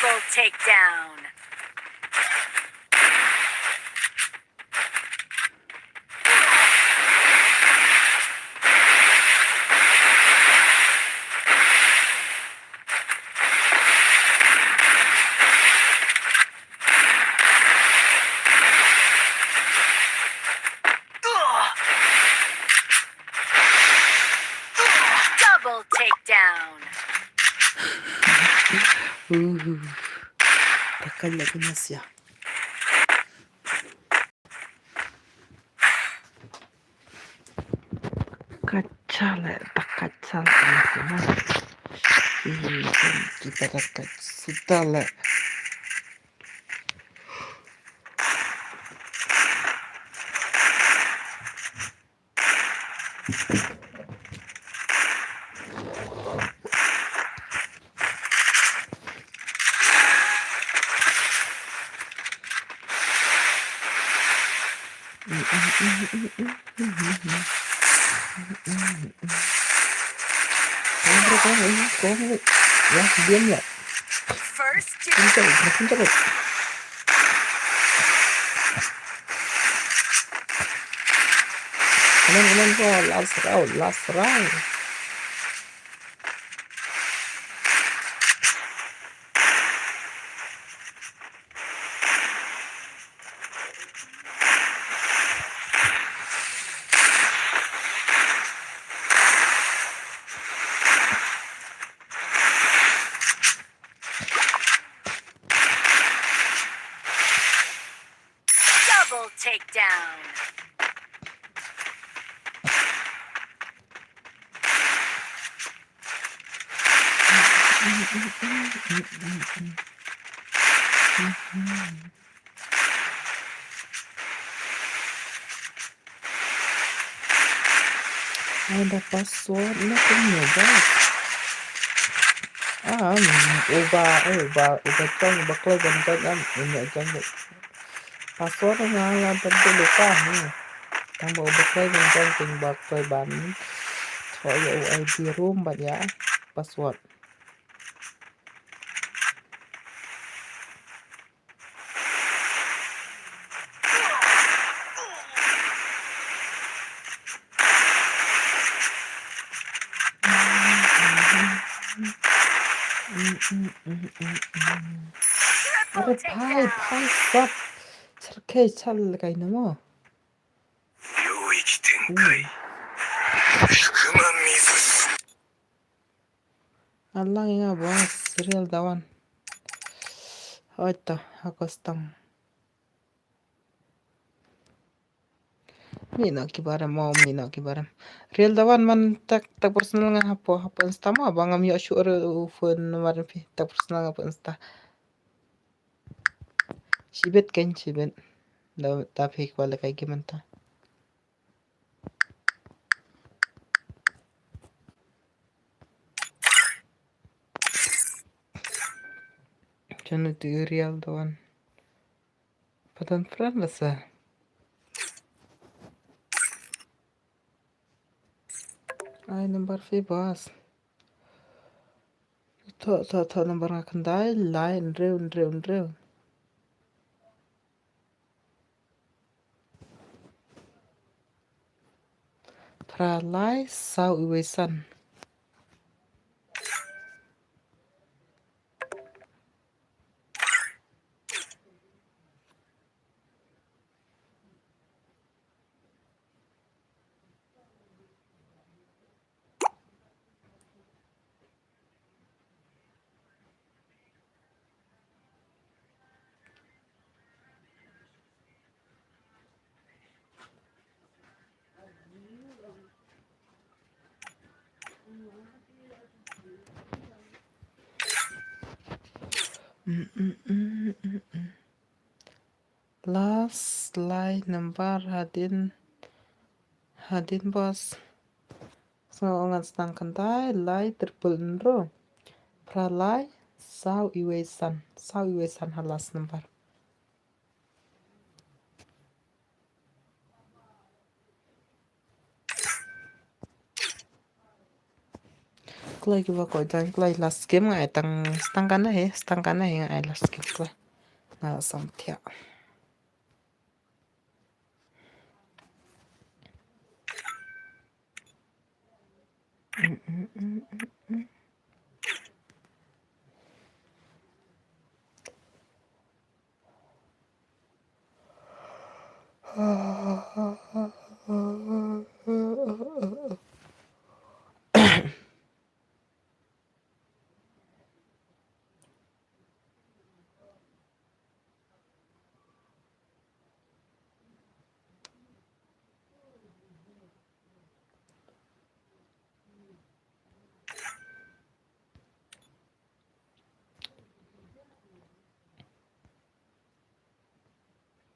Double takedown. Double takedown. Uh. Takal lagi nasi ya. Kachale, takachale nasi ya. Ih, kita takachale. First. Kencang, kencang. Come on, come on, bro. Last round, last round. Double takedown. Ai da password na kumno ba? Ah, um, uba, eh, uba, uba jong, uba kloi ban jong, um, uba jong. Password nga la ban tu lupa ni. Tang ba uba kloi ban jong, uba kloi ban. Cho ïa u I D room ban ïa password. Are phai, phai sap. Chal kai, chal kai namo. Alang inga bos, Real Dawan. Hoito, ha custom. Mih noh ki barem, mo mih noh ki barem. Real Dawan man tak, tak personal nga hapoh, hapoh Insta mo, ba ngam ïoh shuh ruh u phone number phi, tak personal nga hapoh Insta. Shibit kan, shibit. Da, da phi kwah lehkai ki mynta. Chano tu Real Dawan. Patan friend la sa. Ai number phi bos. Thoh, thoh, thoh number nga khyndai, lai, hynriew, hynriew, hynriew. Phra lai, saw iwei san. Last lai number hadien, hadien bos. Sngew ngan sdang khyndai, lai, triple hynriew. Phra lai, saw iwei san. Saw iwei san ha last number. Kloi kiba koit dang kloi last game nga ai tang stang kana he, stang kana he nga ai last game kloi. Nga la sam thiah.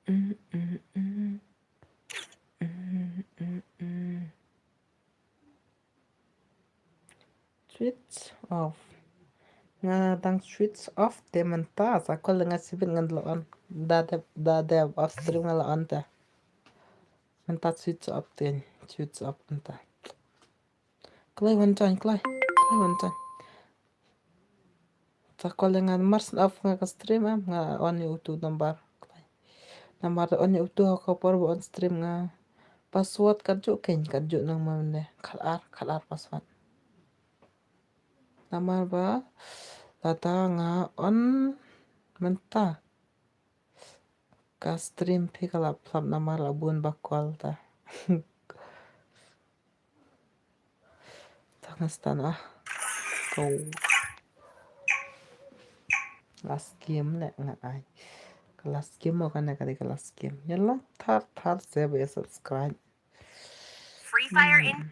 Mm, mm, mm. Mm, mm, mm. Switch off. Nga dang switch off te mynta, sa kol nga sibit ngan la on. Da dep, da dep off stream nga la on te. Mynta switch off te, switch off mynta. Kloi wan join, kloi. Kloi wan join. Sa kol nga mar sn off nga ka stream em, nga on ïa utu number. Kloi. Number on ïa utu ha ka por ba on stream nga. Password kat ju kein, kat ju nang ma mynne. Khat ar, khat ar password. Namar ba lada nga on mynta ka stream phi ka la phlap namar la bun ba kol ta. Ta nga stan ah. Ko. Last game ne nga ai. Ka last game mo kane ka dei ka last game. Ïa la thar thar se ba ïa subscribe. Free Fire in.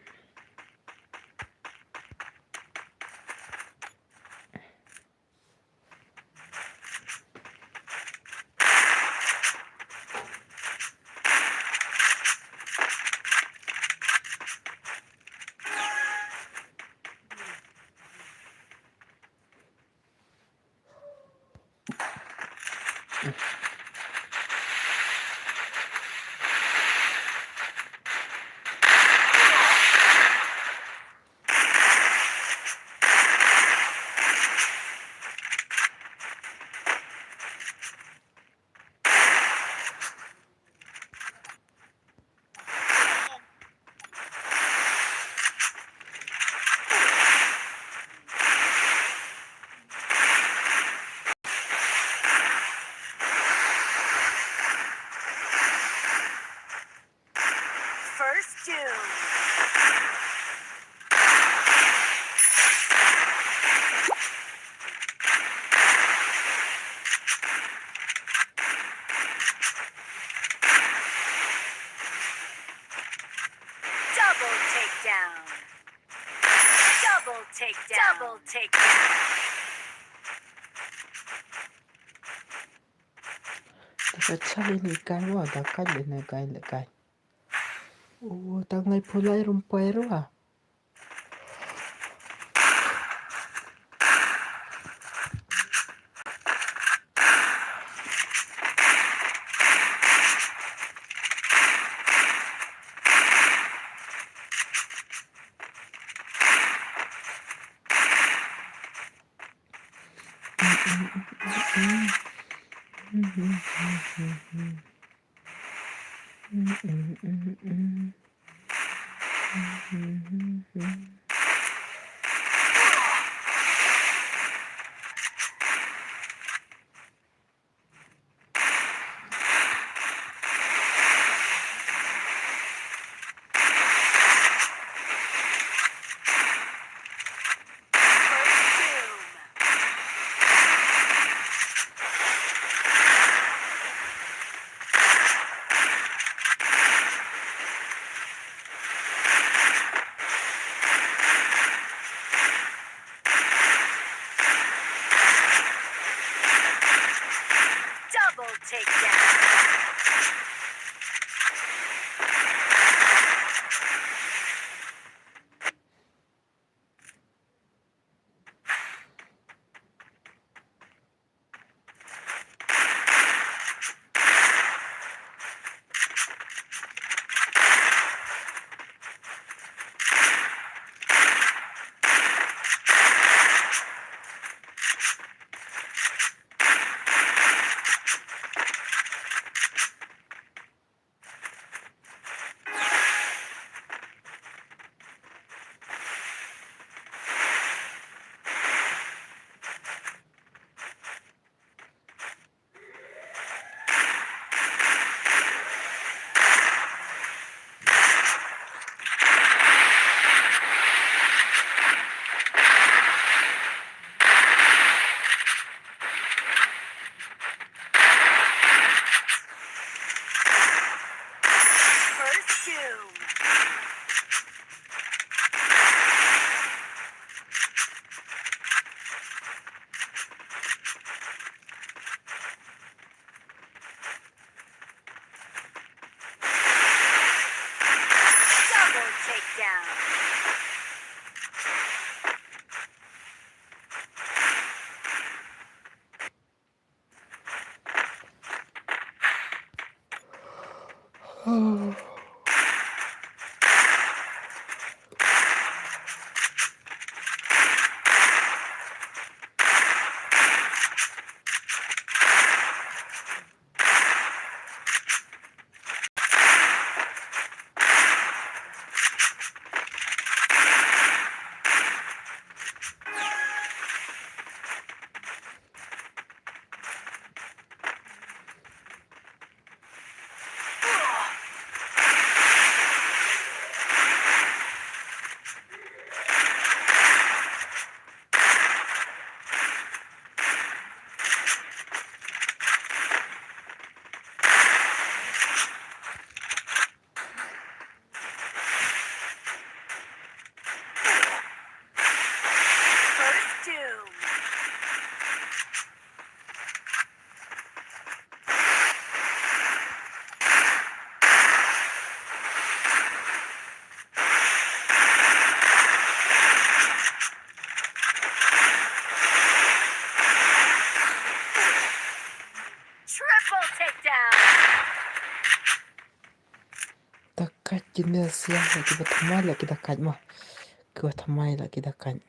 Hmm. First doom. Double takedown. Double takedown. Double takedown. Te ka chale ni kai wa, da kai le ne kai le kai. O, tang lai pulai rum pai ru wa. First doom. Triple takedown. Da kait kine sia, la ki ba thymmai la ki da kait ma. Ki ba thymmai la ki da kait.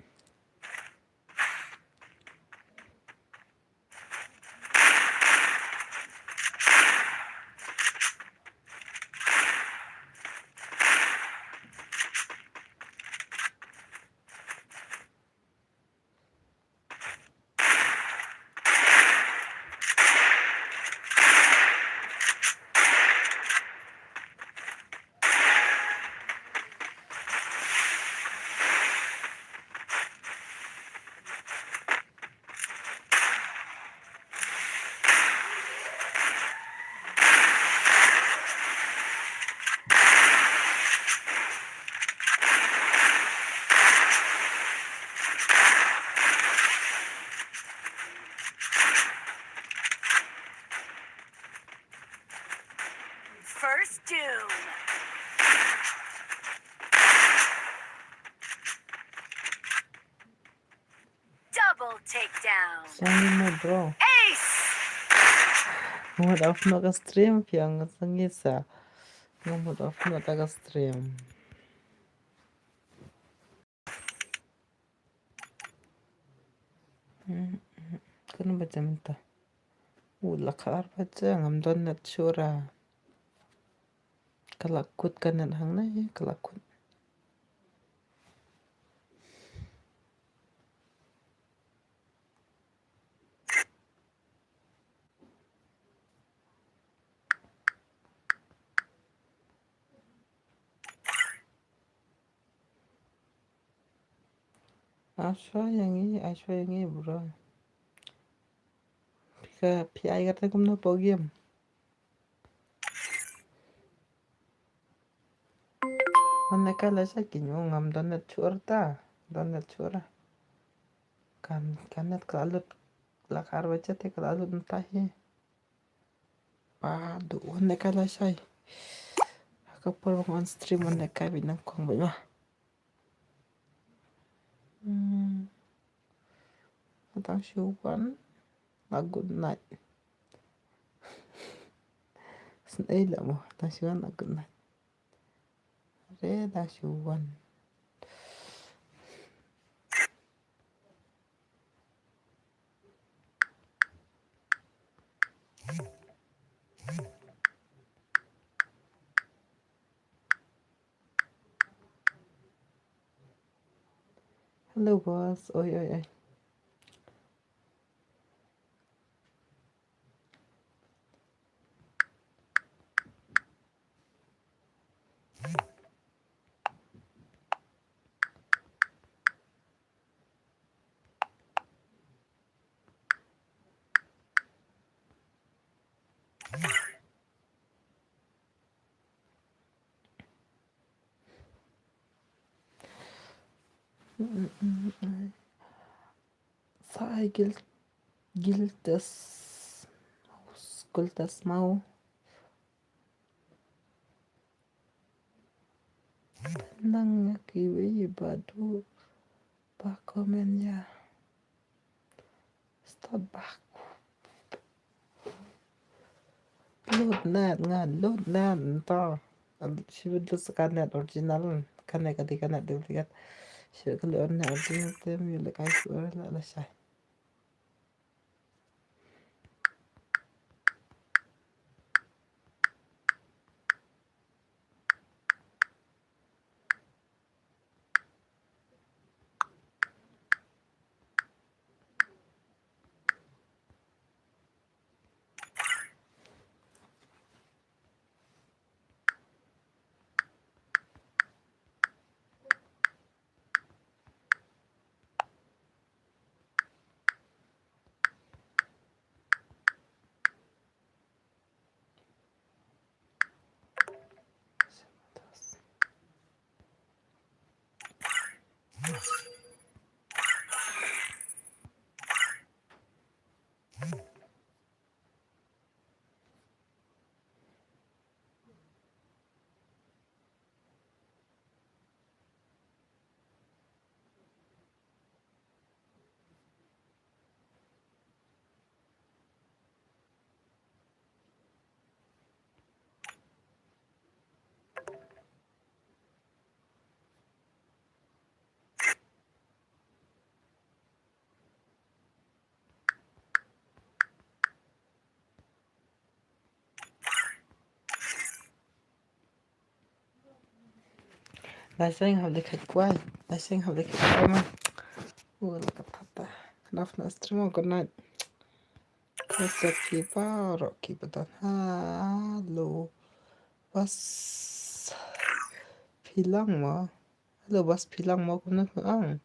First doom. Double takedown. Song mo, bro. Ace. Mut off noh ka stream, phi ong song sa. Mut off noh ka stream. Hmm, hmm. Kano baje mynta? U, la khatar baje, ngam don net shuh ra. Ka la kut ka net hangne, ka la kut. Ai shuwa ïa ngi, ai shuwa ïa ngi bro. Phi ka, phi ai kata kumno hapoh game. Wan lehkai lashai, ki ong ngam don net shuh ta, don net shuh ra. Kan, kan net ka la lut, la khatar baje te ka la lut mynta hi. Ba, duh, wan lehkai lashai. Ha ka por ba nga on stream wan lehkai beit nyngkong beit ma. Hmm. Tang shu wan. La good night. Sngewbha mo, tang shu wan la good night. Re, tang shu wan. Hello, boss. Oi, oi, oi. Sa ai gil, giltes, giltes mau. Nang ïa kiwei ba duh ba comment ïa. Start back. Load net, nga load net nto. Al-, shi bit load sa ka net original. Kane ka dei ka net duplicate. Shi ka load net original te mi le kai su la la shai. Daseng hab de khat kwai. Daseng hab de khat kwai ma. U la ka thata. Naf na stream, good night. Kasa ki ba ro ki ba dan. Hello. Bas philang ma. Hello, bas philang ma kumna ang.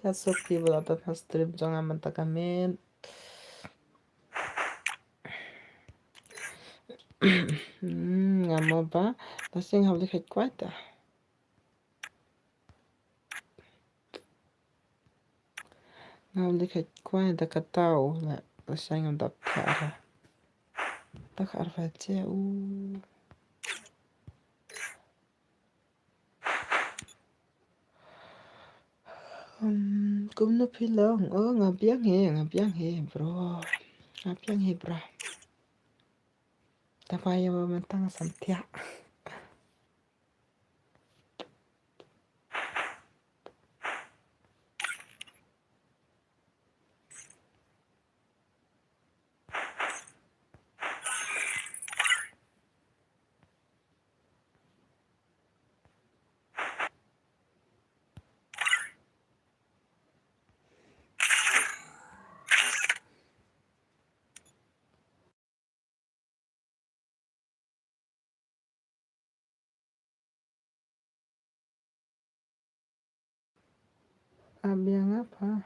Ya sop ki ba la dan ha stream jong nga mynta ka miet. Hmm, nga mo ba. Daseng hab de khat kwai ta. Ngam dei khat kwai da kata u la, la shai ngam dap ta ara. Ta ka arfa che u. Um, kumno phi long? Oh, nga biang hi, nga biang hi, bro. Nga biang hi, bro. Ta pa ya ba mentang sam tiak. Abiang apa?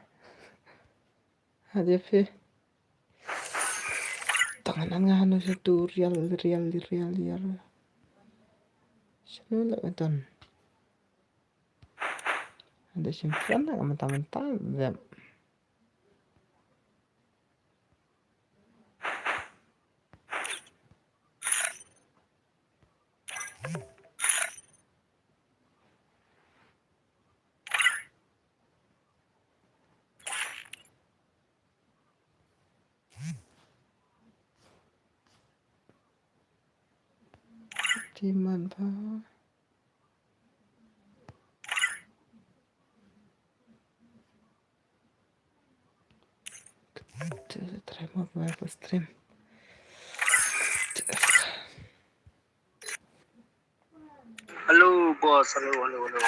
Hadi fi. Tangan nga hanu satu real, real, real, real. Sanu la beton. Ada simpan na mentah-mentah. Timan pa. Try mo ba stream. Hello, boss. Hello, hello, hello.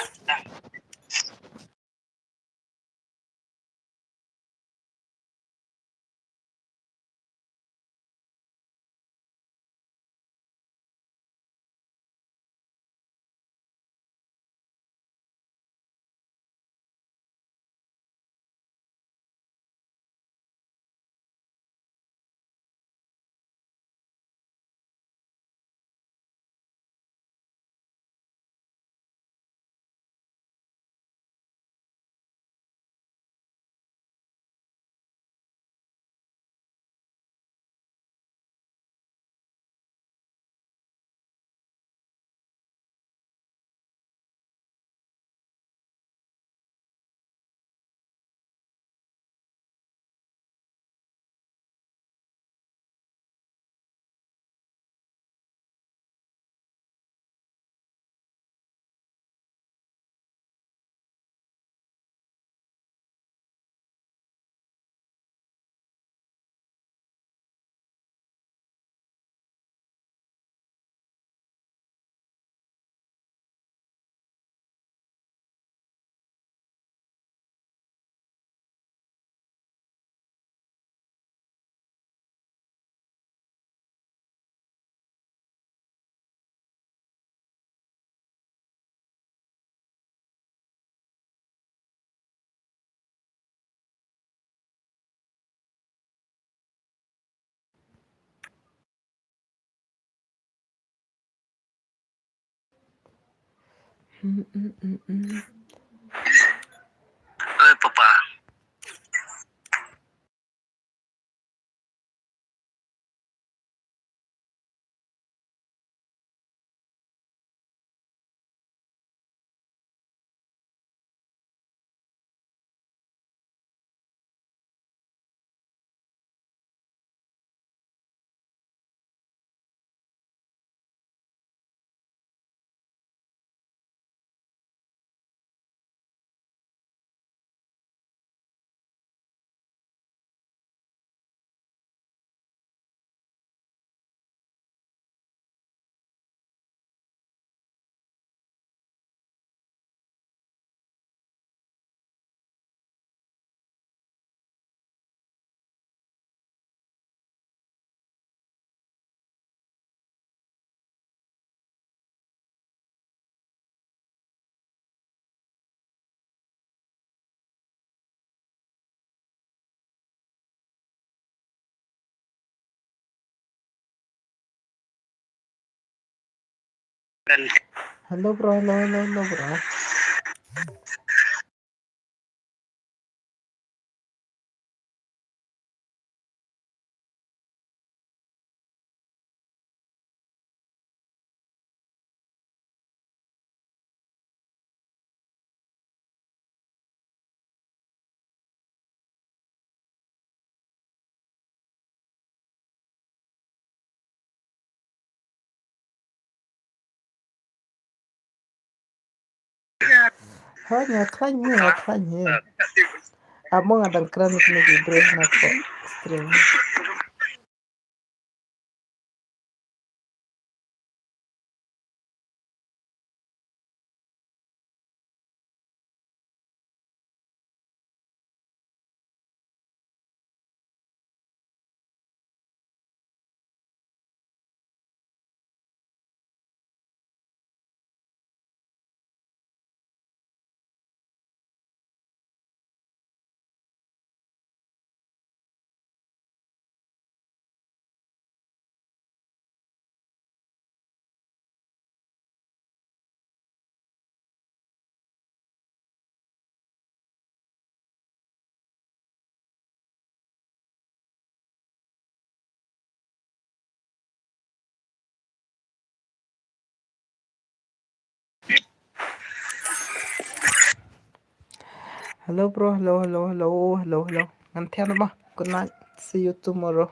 Mm, mm, mm, mm. Oi, Papa. Hello, bro. Hello, hello, hello, bro. Hooid, nga khlaiñ hi, nga khlaiñ hi. Amo nga dang kren ïa kine ki briew na ka stream. Hello, bro. Hello, hello, hello, hello, hello. Ngan thiah noh mo. Good night. See you tomorrow.